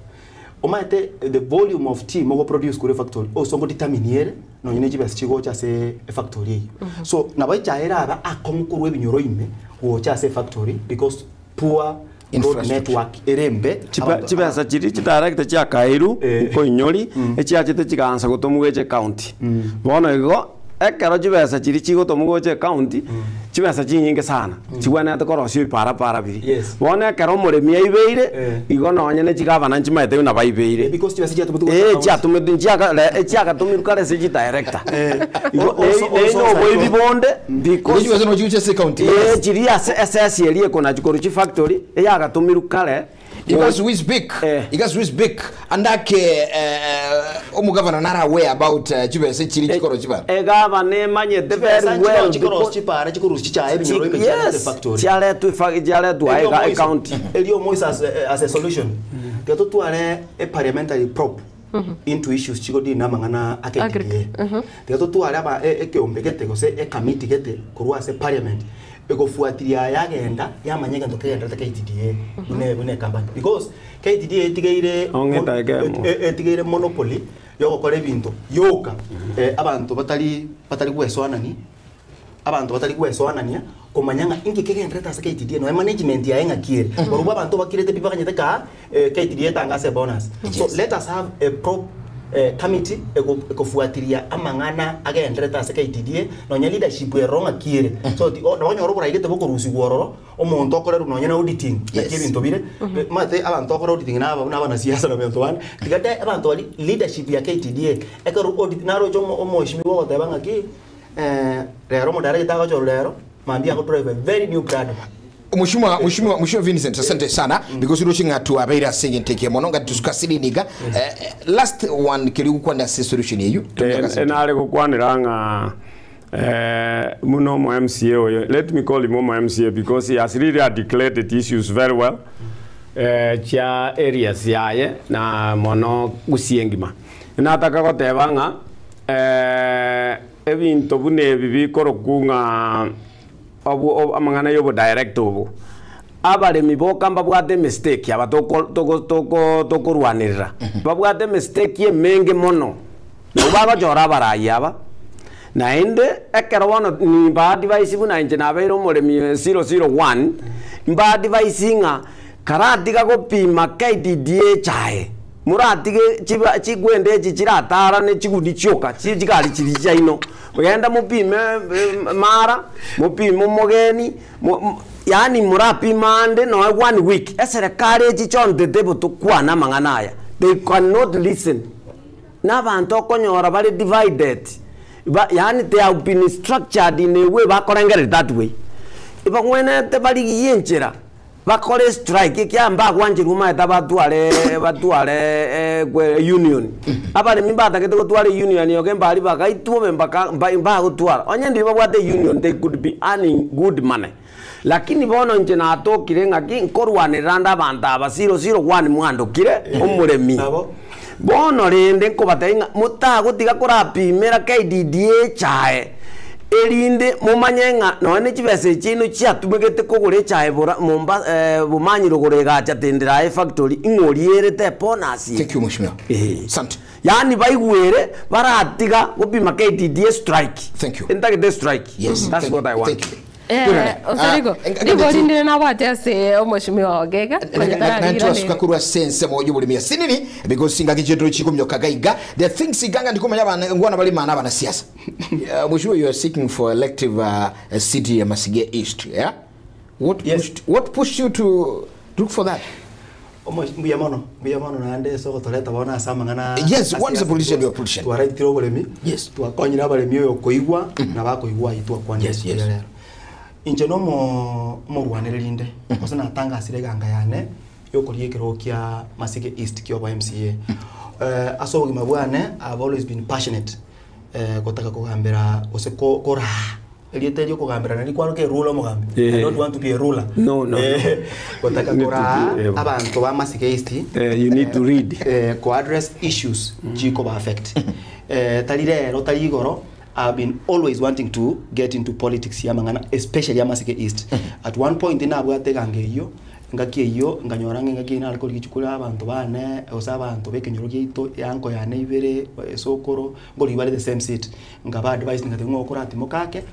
Omanyete the volume of tea mogoproduce korwa efactory, ase ogodetermine ere nonye ne chibesa chigocha ase efactory eyio. So nabo echae erabe akong'u korwa ebinyoro ime gocha ase efactory because poor road Infrastructure. network ere embe. Chibe- Chibesa chiria chidirector chiakairwe nkoinyori, echiachete chigaansa gotomwa gocha ecounty. Bono igo, ekero chibesa chiria chigotomwa gocha ecounty, chibesa chinyinge sana, chigwenerete korosia ebiparapara biria. Yes. Bono ekero omoremi aibeire, Eh. igo nonye ne chigavana nchimaete buna baibeire. Because chibesa chiatometwe gocha Eh, county. chiatometwe nchiaka re echiagatomirwe kare ase chidirector. Igo Also- nei also na oboibi bonde because Chibesa no chigocha ase county. Eh, chiria ase esesi eria ekonachwa korwa chifactory, eyagatomirwe kare. Because we speak, Eh. because we speak, andake omugavana nara aware about chibesa chiri chikoro chibara. Egavana emanyete Chibesa very well nchiro chikoro because- chipara chikorusia chichae ebinyoro ime chiarete Yes, efactory. chiaretwa efa- chiaretwa Erio ega- Moiso- ecounty. erio Moiso as a, as a solution tiga totware a parliamentary probe into issues chigodini na amang'ana a KTDA. Tiga totware aba e- ekeombe gete gose ecommittee gete korwa ase parliament egofuatilia yagenda yamanya egento kegenderete KTDA buna buna ecompany because KTDA etigeire Ong'eta ekemo. e- etigeire monopoly yogokora ebinto yoka abanto batari batari gwesoanani abanto batari gwesoanania komanya ng'a inki kegenderete ase KTDA noe management yaye ng'aki ere barobwo abanto bakirete pi bakanyete kaa KTDA etangase ebonus so let us have a prop committee ekofuatilia amang'ana agenderete ase KTDA nonya leadership ero ng'aki ere so ti nabo onyore oboraigete bokorusigwa ororo omonto okorerwa nonya na auditing naki ebinto bire omanyete abanto okora auditing na aba buna abanasiasa na abanto bande tiga te abanto baria leadership ya KTDA ekero audit naroche omo omoeshimiwa ogoteba ng'aki rero omodirector agochorwa rero mambia agodrive a very new Prado. Mheshimiwa Mheshimiwa Mheshimiwa Vincent asante sana because roche ng'atu abeire ase egento eke mono ngati tusukasiri niga last one keri gokwana ase solution eyu Nare gokwanera ng'a buna omo MCA oyo, let me call him omo MCA because he has really articulated issues very well chia areas yaye na mono Gusii engima. Nataka goteba ng'a ebinto buna ebi bikorokwa ng'a obo amang'ana ya obodirector obo, abaremi boka mbabwate emistake aba toko toko toko tokorwanerera, babwate emistake emenge mono, nabo bagochora abarai aba, naende ekero bono nimba advise buna inche nabeire omoremi 001, mba advise ng'a karatiga gopima KTDA echae, moratige chiba chigwende echi chiratarane chiguni chioka chi chigari chiria chiaino, genda mopime mara, mopime omogeni, mo yaani morapime ande noe one week, eserekari echi chiontete botokwana amang'ana aya, they cannot listen. Na abanto okonyora bare divided, ba yaani they have been structured in a way bakorengereria that way. Ebagwenerete barigie enchera bakore estrike ekiagera mbagwancherwa omanyete abatware batware union. Abaremi mbatagete gotwara eunion yoka mbari bagaitwa obe mpaka mba mbagotwara. Onye ndiri babwate eunion they could be earning good money. Lakini bono inche natokire ng'aki nkorwanerera ande abanto aba 001 mwandokire omoremi. Bono rende nkobatebia ng'a motagotiga korapimera KDDA echae, erinde momanye ng'a nonya ne chibesa echi chiaino chiatumegete kogora echae bora Momba Bomanyi rogoro egacha tendera aye efactory ing'o orierete ebonus eye. Thank you mheshimiwa. Eeh. Asante. Yaani baigwere baratiga gopima KDDA strike. Thank you. Ntagete strike. Yes. That's Thank what I you. want. Thank you. Osariko, ribori ndire nabwate ase omoshimiwa Ogega, konya tararigiranire. Twasuka korwa ase ensemo y'oboremi asinini because ingaki chietoro chikomioka gaiga the things iganga ndikomanya abana ngwana bari mana abana siasa. Mheshimiwa, you are seeking for elective city ya Masige East, yeah? What Yes. pushed, what pushed you to look for that? Omo- mbuya mono mbuya mono naende ase ogotoreta bono ase amang'ana Yes, ase what is the ase politician, you are politician. twaraitire oboremi Yes. twakonyire abaremi oyo okoigwa na bakoigwa aywo twakwanire Yes, yes. rituko ria rero inche na omo omorwanereri inde gose natangasire eganga yane yokoria ekerogo kia Masige East kia obo MCA Eh, ase obogima bwane I've always been passionate eh, gotaka kogambera gose ko- koraa erieta erio okogambera nari kwaroka eruler omogambi I Eh. don't want to be a ruler No, no, no. Eh, gotaka You need to koraa be, eh, abanto ba Masige East Eh, you need to read. eh, ko address issues chikoba affect eh, tari rero tari igoro I've been always wanting to get into politics ya mang'ana especially ya Masige East at one point nabwate eganga eyio ngaki eyio nkanyora ng'a engaki eyio nare korigia chikura abanto bane gose abanto ba ekenyoro giaito eanko yane ibere esokoro nkorigia bare the same seat nkaba advise ngateba ng'a okoratimoka ake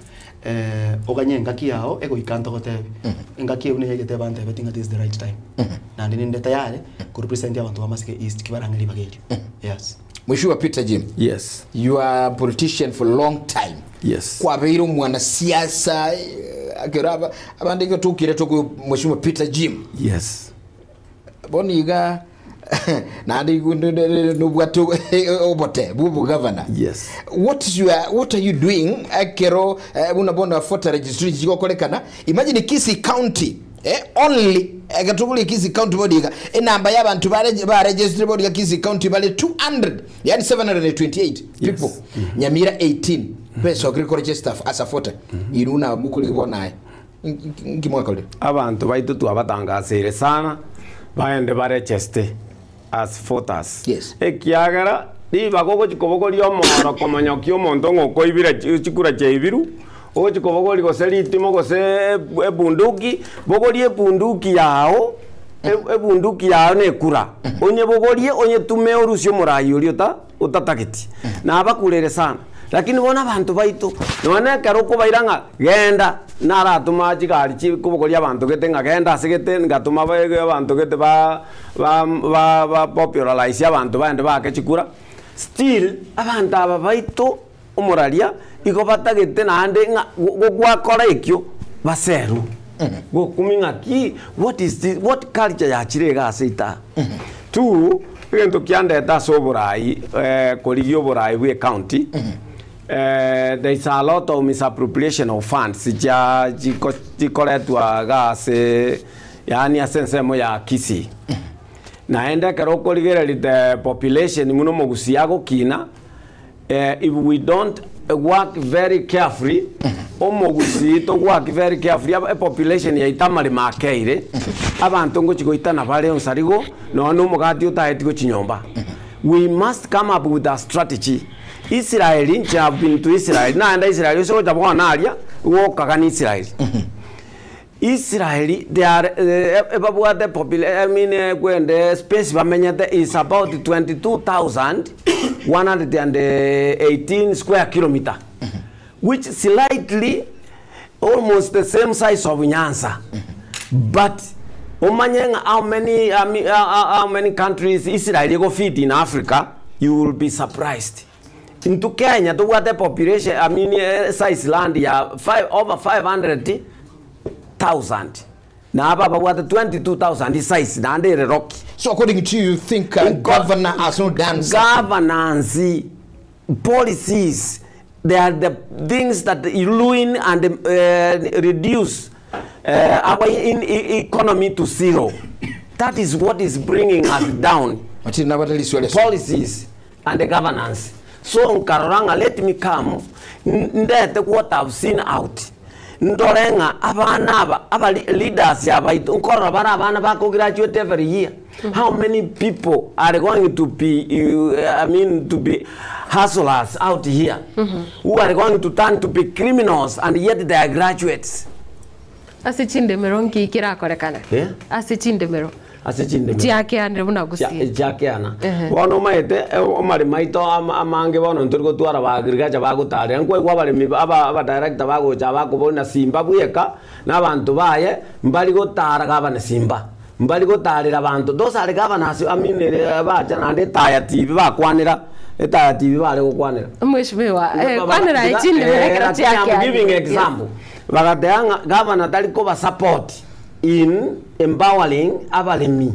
eh, oganye engaki yao egoika ntogotebi engaki eyio neyegete bantebeti ng'a this is the right time naende ninde tayari korepresent abanto ba Masige East kibarang'e ribaga erio yes. Mheshimiwa Peter Jim. Yes. You are a politician for a long time. Yes. Kwabeire omwanasiasa eh, akero aba abande iga tokire toko Mheshimiwa Peter Jim. Yes. Bono iga naende igo nobwate obote bwa obogavana. Yes. What is your, what are you doing ekero eh, buna bono voter registration chigokorekana imagine Kisii County eh, only egetogori Kisii County bono iga enamba ya abanto bare baregistered bono iga Kisii County bare 200 yani 728 people Yes. Nyamira 18 besokire koregister as a voter iruna mukuri bono aye nki mwakorire Abanto baito twabatangaseire sana baende barecheste as voters. Yes. Ekiagera ribaga ogochi kobogoria omoro komonyokia omonto ng'a okoibira chi- chikura chiaibiru ogochi kobogoria gose ritimo gose ebu- ebunduki bogoria ebunduki yao e- ebunduki yao na ekura onyebogorie onyetume orusie omorai oria ota otatageti nabakurere sana Lakini bono abanto baito, nonya nekero okobaira ng'a genda, naratoma chigari chikobogoria abanto gete ng'a genda ase gete, ngatoma abanto gete ba ba ba ba popularize abanto baende baake chikura, still abanto aba baito omoraria igo batagete naende ng'a go gwakora ekio baserwe. Gokumia ng'aki what is this, what culture yachire iga ase ita. Two, egento kiandete ase oborai korigia oborai bwe ecounty, there is a lot of misappropriation of funds chia chiko chikoretwa iga ase yaani ase ensemo ya Kisii. Naende ekero okorigereria the population buna omogusii agokina, If we don't work very carefully, omogusii to work very carefully, aba epopulation yaito amaremo akeire, abanto ngochi goitana bare onsarigo, nonya na omogati otaeti gochi nyomba. We must come up with a strategy. Israel, inche have been to Israel, naenda Israel ase gocha bono aria, gokagana Israel. Israel they are ebabwate popula I mean kwende space bamenyete is about 22,118 square kilometer which slightly almost the same size of Nyanza but omanye ng'a how many I mean, how many countries Israel ego feed in Africa you will be surprised. Intwe Kenya tobwate population I mean size land ya five, over 500 thousand na aba babwate 22,000 size naende ere rocky. So according to you, you think governor has not done something? Governance policies they are the things that ruin and reduce our in, e economy to zero. That is what is bringing us down. Matiri nabwate riswali ase. Policies and the governance. So nkarora ng'a let me come ndete what I've seen out. Ndore ng'a abana aba aba leaders abaito nkorora bare abana bako graduate every year. How many people are going to be I mean to be hustlers out here who are going to turn to be criminals and yet they are graduates. Ase chindemero nki kerakorekane? Eh? Ase chindemero. Ase chindemero. Chiakeanire buna gusii. Chiakeana. Bono omanyete amaremo aito amange bono ntori gotwara ba agriculture bagotarera. Nkwaigwa abaremi aba aba director bagocha bakobori na Simba bweka na abanto baye mbari gotara gavana Simba. Mbari gotarera abanto. Those are governors I mean bacha naende etaya TV bakwanera etaya TV bare gokwanera. Mweshimiwa, kwanera chindemero ekero Lakini I'm chiakeanire. giving example. Bagateba ng'a gavana tari koba support in empowering abaremi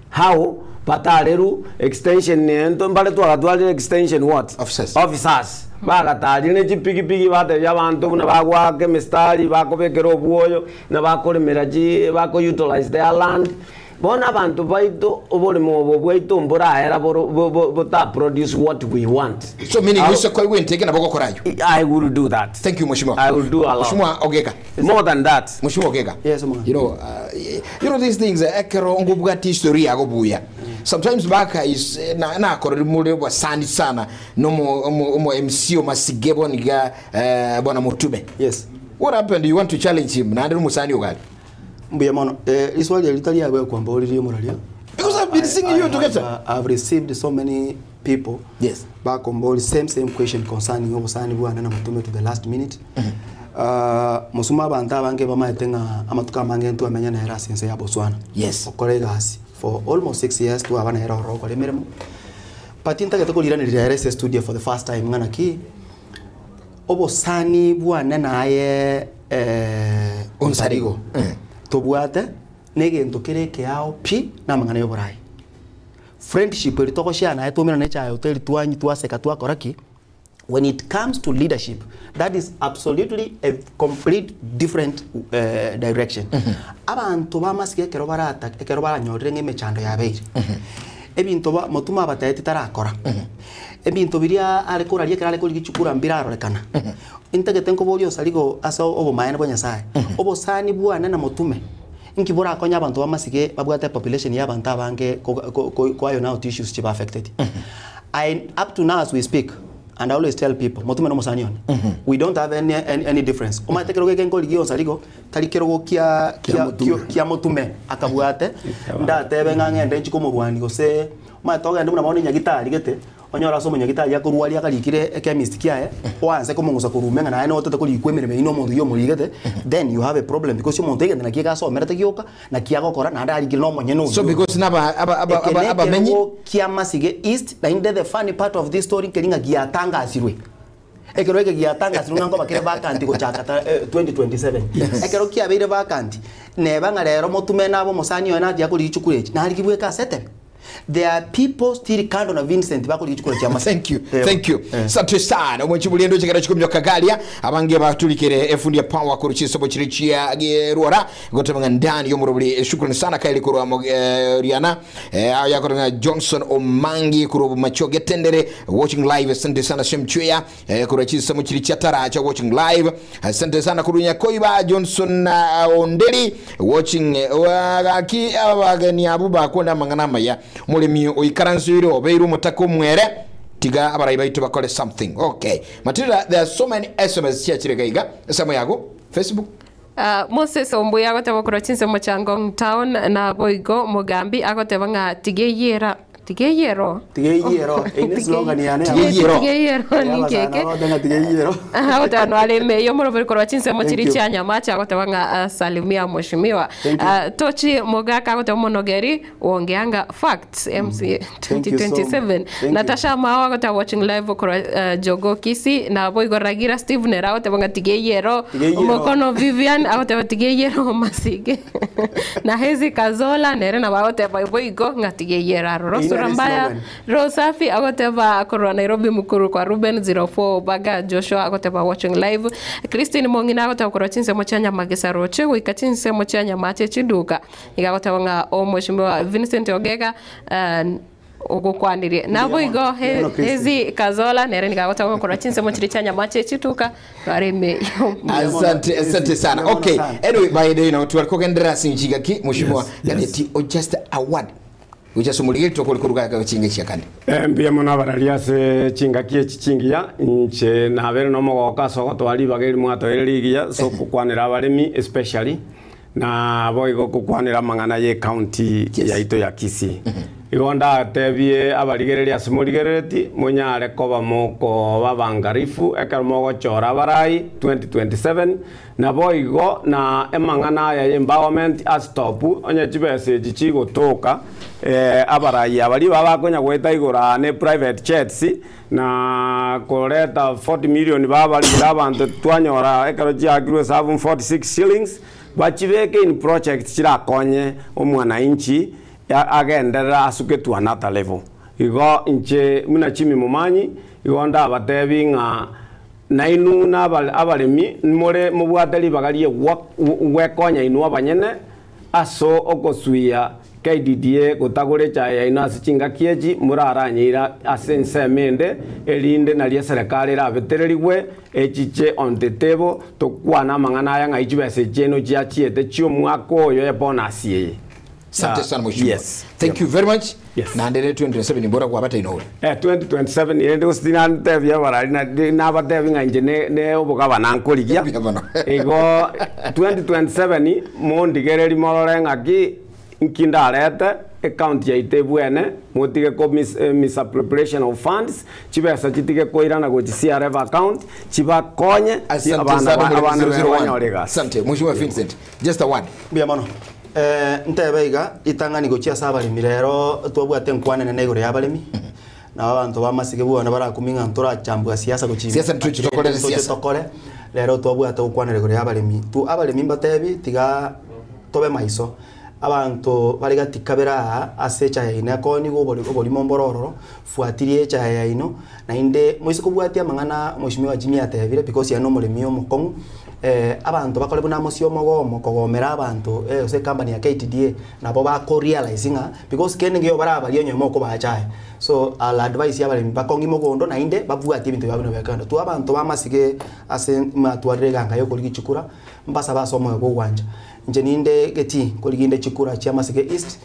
how batareru extension ento mbare twagatwarire extension what? Officers. Officers. Bagatarire ne chipigipigi batebia abanto buna bagoaka emistari bakobekera obwoyo na bakoremera chi bako utilize their land. Bono abanto baito oboremo obo bwaito mboraera boro bo bo bota produce what we want. So meaning Au- use koigwa enteke nabo ogokora ayio. I will do that. Thank you mheshimiwa. I will do a lot. Mheshimiwa Ogeka. More than that. Mheshimiwa Ogeka. Yes, omwana. You know, you know these things ekero ngobwati history yago buya. Sometimes baka is na nakoreri more obwasani sana nomo omo omo MC omasige boniga eh, bwana Mutume. Yes. What happened? You want to challenge him? Naende nomusani ogari. Mbuya mono. Eh, riswali eri ritari agwekwamboririe omoraria. Because I've been seeing you together. I've received so many people Yes. bakombori same same question concerning obosani bwane na Mutume to the last minute. Ah, mosuma abanto abange bamaete ng'a amatuko amange ntwamenya nere ase ense ya Botswana. Yes. Okora egasi for almost 6 years twaba nere ororo okora emeremo. But ntagete koriraneria ere ase studio for the first time ng'a naki Obosani bwane naye Onsarigo tobwate negento kere ekeao pi namang'ana y'oborai. Friendship eri togoshare naye twaumerana echaye hoteli twanywa twaseka twakora ki, when it comes to leadership that is absolutely a complete different direction. Abanto b'amasiko ekero barata ekero baranyorire ng'a emechando yabeire, ebinto ba motuma abatebeti tarakora. Ebinto biria are koraria ekero are korigia chikura mbirarorekana. Intagete nkoborie osarigo ase obomaene bwa Nyasae, obosani bwane na motume, inki borakonye abanto b'amasige babwate epopulation y'abanto abange ko- ko- ko- ko iron out issues chiba affected. I, up to now as we speak, and I always tell people, motume nomosani one, we don't have any, any, any difference. Omanyete kerogo eke nkorigia osarigo, tari kerogo kia, kia, kia, kia motume akabwate, ndatebe ng'a ng'ende nchi komorwania gose Omanyete ogende buna bono enyagitari gete, onyore ase omonyagitari akorwaria akarikire echemist kiaye, oanse komong'usa korwa ime ng'a naye notete korikwa emeremo eyio na omonto oyio omorigete, then you have a problem because omonto egento nakio egasomerete gioka, naki agokora naende arikire na omonyene So oyio. because naba aba aba Eke aba ne abamenyi ekerogo kia Masige East, naende the funny part of this story nkeri ng'a giatangasirwe. Ekero eke giatangasirwe ng'a nkoba kere vacant gochaka ta 2027. Ekero kiabeire vacant, neba ng'a rero motume nabe omosani oye nachiaka korigia chikura echi, narigibwe eke ase etebe. There are people still kando na Vincent bakorigia chikura chia Masige. Thank you. Thank you. Sante sana. Omwechi buliendo chikera chikumyoka galia abange batulikire efundi ya power kuru chisobo chiri chia rwora gotebanga ndani yomurubuli shukrani sana kaili kurwa eh, Riana eh, ayo yakotenga Johnson Omangi kurwa Machoge Tendere watching live asante sana Shemchweya eh, kurwa chisomo chiri chia Taracha watching live asante sana kurunya Koiba Johnson uh, Onderi watching eh, gaki abageni abu bakwenda amang'ana amaya omoremi oikaransoire obeire omotaka omwere tiga abarai baito bakore something okay Matilda there are so many sms chiachire iga iga esemo yago facebook Ah, Moses Ombuya agoteba korwa chinsemo chia Ngong Town naboigo Mogambi agoteba ng'a tigeyiera Tigeyero. Tigeyero. Eye ne slogan yane. Tigeyero. Tigeyero ninki eke? Abasana tigeyero. Agoteba nware ime yomoroberi korwa chinsemo Thank chiri you. chia Nyamache agoteba ng'a ah, salimia mheshimiwa. Thank you. Ah, Tochi Mogaka agoteba monogeri wongeanga facts MC Thank you so much. 2027. Thank you. Natasha Mao agoteba watching live korwa ah, Jogo Kisii na boigo Ragira Steve nere agoteba ng'a tigeyero. Tigeyero. Mokono Vivian agoteba tigeyero Masige. Na Hezi Kazola nere nabo agoteba boigo ng'a tigeyero aroro. Eyio Sura nere mbaya slogan. Rosafi agoteba korwa Nairobi mukuru kwa Ruben 04 Baga Joshua agoteba watching live Christine Mong'ina agoteba korwa chinsemo chia Nyamagesa roche goika chinsemo chia Nyamache chiduka iga agoteba ng'a omweshimiwa Vincent Ogega eh, ogokwanirie naboigo Mbuya mono, Christine. Hezi Kazola nere niga agoteba ng'a korwa chinsemo chiria chia Nyamache chituka bareme Asante, asante sana. Mbuya mono Okay. sana. Anyway, by the way, now tuarikogenderera ase nchigaki mheshimiwa Gazeti o just a word. Gocha omorigeri tokore koruga aka chinga chia kane. Mbuya mono abarari ase chingaki echi chingiya, inche nabere nomogooko ase ogotoa ribaga eri mwatoire rigiya ase okokwanera abaremi especially, na boigo gokwanera amang'ana ye county yaito ya Kisii. Igo ndatebie abarigereria ase morigerereti, monyare koba mokoba abangarifu ekero mogochora abarai 2027, Naboigo na emang'ana aya y'empowerment astop, onye chibesa echi chigotoka, abarai aba ribaga bakonya goeta igoro aa ne private jets na koreta 40 million babarigire abanto twanyora ekero chiakirwe esabu 46 shillings, bachibeke in projects chirakonye omwananchi agenderere asuke to another level. Igo inche buna Jimmy Momanyi, igo ndabatebi ng'a Nainwe abaremi more mobwate ribaga ri'ogwekonya inwe abanyene ase ogosuia KDDA gotagora echae yaino ase chingaki echi moraranyeire ase ensemo ende, erinde nario eserekari erabetererigwe echiche on the table tokwane amang'ana aya ng'ai chibesa echi chiaino chiachiete chi'omwaka oyo ebonus eye. Asante sana mheshimiwa. Yes. Thank you very much. Yes. Naende re 2027 mbora kwabata ino ore. Eh, 2027 rende gose tinantebia abarari na- ndi- nabatebi ng'a inche ne- ne obogabana nkorigia. Mbuya mono. Igo 2027 mondigereri morore ng'aki nki ndarete ecounty yaito ebwene, motige ko mis- eh, misappropriation of funds, chibesa chitige koirana gochi CRF account, chibakonye chi- Asante abana sana ba- muremi abana bene 001. banyore egasi. Asante mheshimiwa Vincent. Just a word. Mbuya mono. Ntebe iga, ritang'ani gochia ase abaremi rero twabwate enkwana enene igoro y'abaremi, nabo abanto b'amasige bono barakumie ng'a ntorachambua siasa gochia ime. Siasa ntoche tokorere Ntoche siasa. tokore, rero twabwate gokwanera igoro y'abaremi. Tu abaremi mbatebi tiga tobe maiso, abanto bare gati kabere aa ase echae yaino ekoonigwa obori oborimo mboro ororo, fuatiria echae yaino, naende moise kobwatia amang'ana mweshimiwa Jimmy atebire because ere nomoremi omokong'u, Abanto bakore buna amosie omogomo kogomera abanto gose ecompany ya KTDA nabo bako realize ng'a because kende ngeyo barabarie onye mokobacha aye. So I'll advise abaremi bakong'ie mogondo naende babwatie ebinto biabo buna biakando. Twa abanto bamasige ase matwarire eganga yokorigia chikura mbasabe ase omoyo bwa ogwancha. Inche ninde getii nkorigia chikura chia Masige East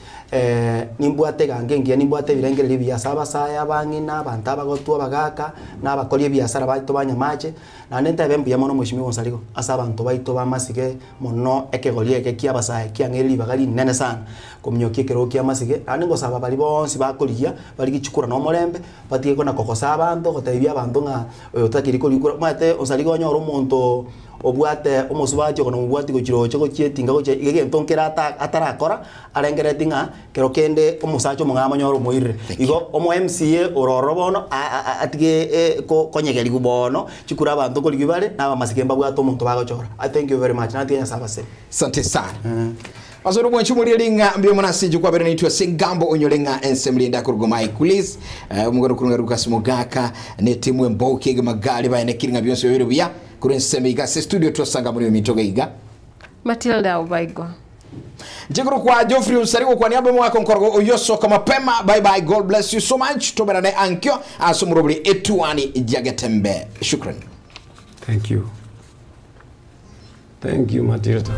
Nimbwate eganga engiya, nimbwate ebirengererio ebiya ase abasae, abang'ina, abanto abagotu, abagaaka, na abakori ebiasara baito ba Nyamache. Naende ntebe mbuya mono Mweshimiwa Onsarigo ase abanto baito b'amasige mono ekegori eke ki'abasae kiang'eire ribaga rinene sana kominyokia ekerogo ki'amasige. Naende ngosaba baria bonsi bakorigia barigie chikura na omorembe, batige kona kogosa abanto, gotebia abanto ng'a oyo otakiri korigia kura. Omanyete Onsarigo onyore omonto obwate omosubati oko nomobwati gochia roche gochia etinga gochia iga egento nkere ata atarakora arengereti ng'a kero kende omosacha omong'ao amonyore omoirire. Igo omo MCA ore ororo bono atige konyegerigwa bono chikura abanto nkorigwa bare na abamasike mbabwate omonto bagochora. I thank you very much. Natige Nyasae abasese. Asante sana. Ase orobwanchi morie ring'a mbuya mono ase inche kwabera naitwe ase engambo onyore ng'a ensemo rende akorokwa Mike Kulis omogano korwa ng'a Lucas Mogaka ne timu emboki ege magari baene kiri ng'a bionsi bibere buya korwa ensemo iga ase studio twasanga muri ominto iga Matilda Obaigwa. Inche korokwa Geoffrey Onsari gokwania abe omogaka onkorogo oyio soka mapema bye bye God bless you so much toberane ankio ase omorobori etuani jagetembe shukran. Thank you. Thank you, Matilda.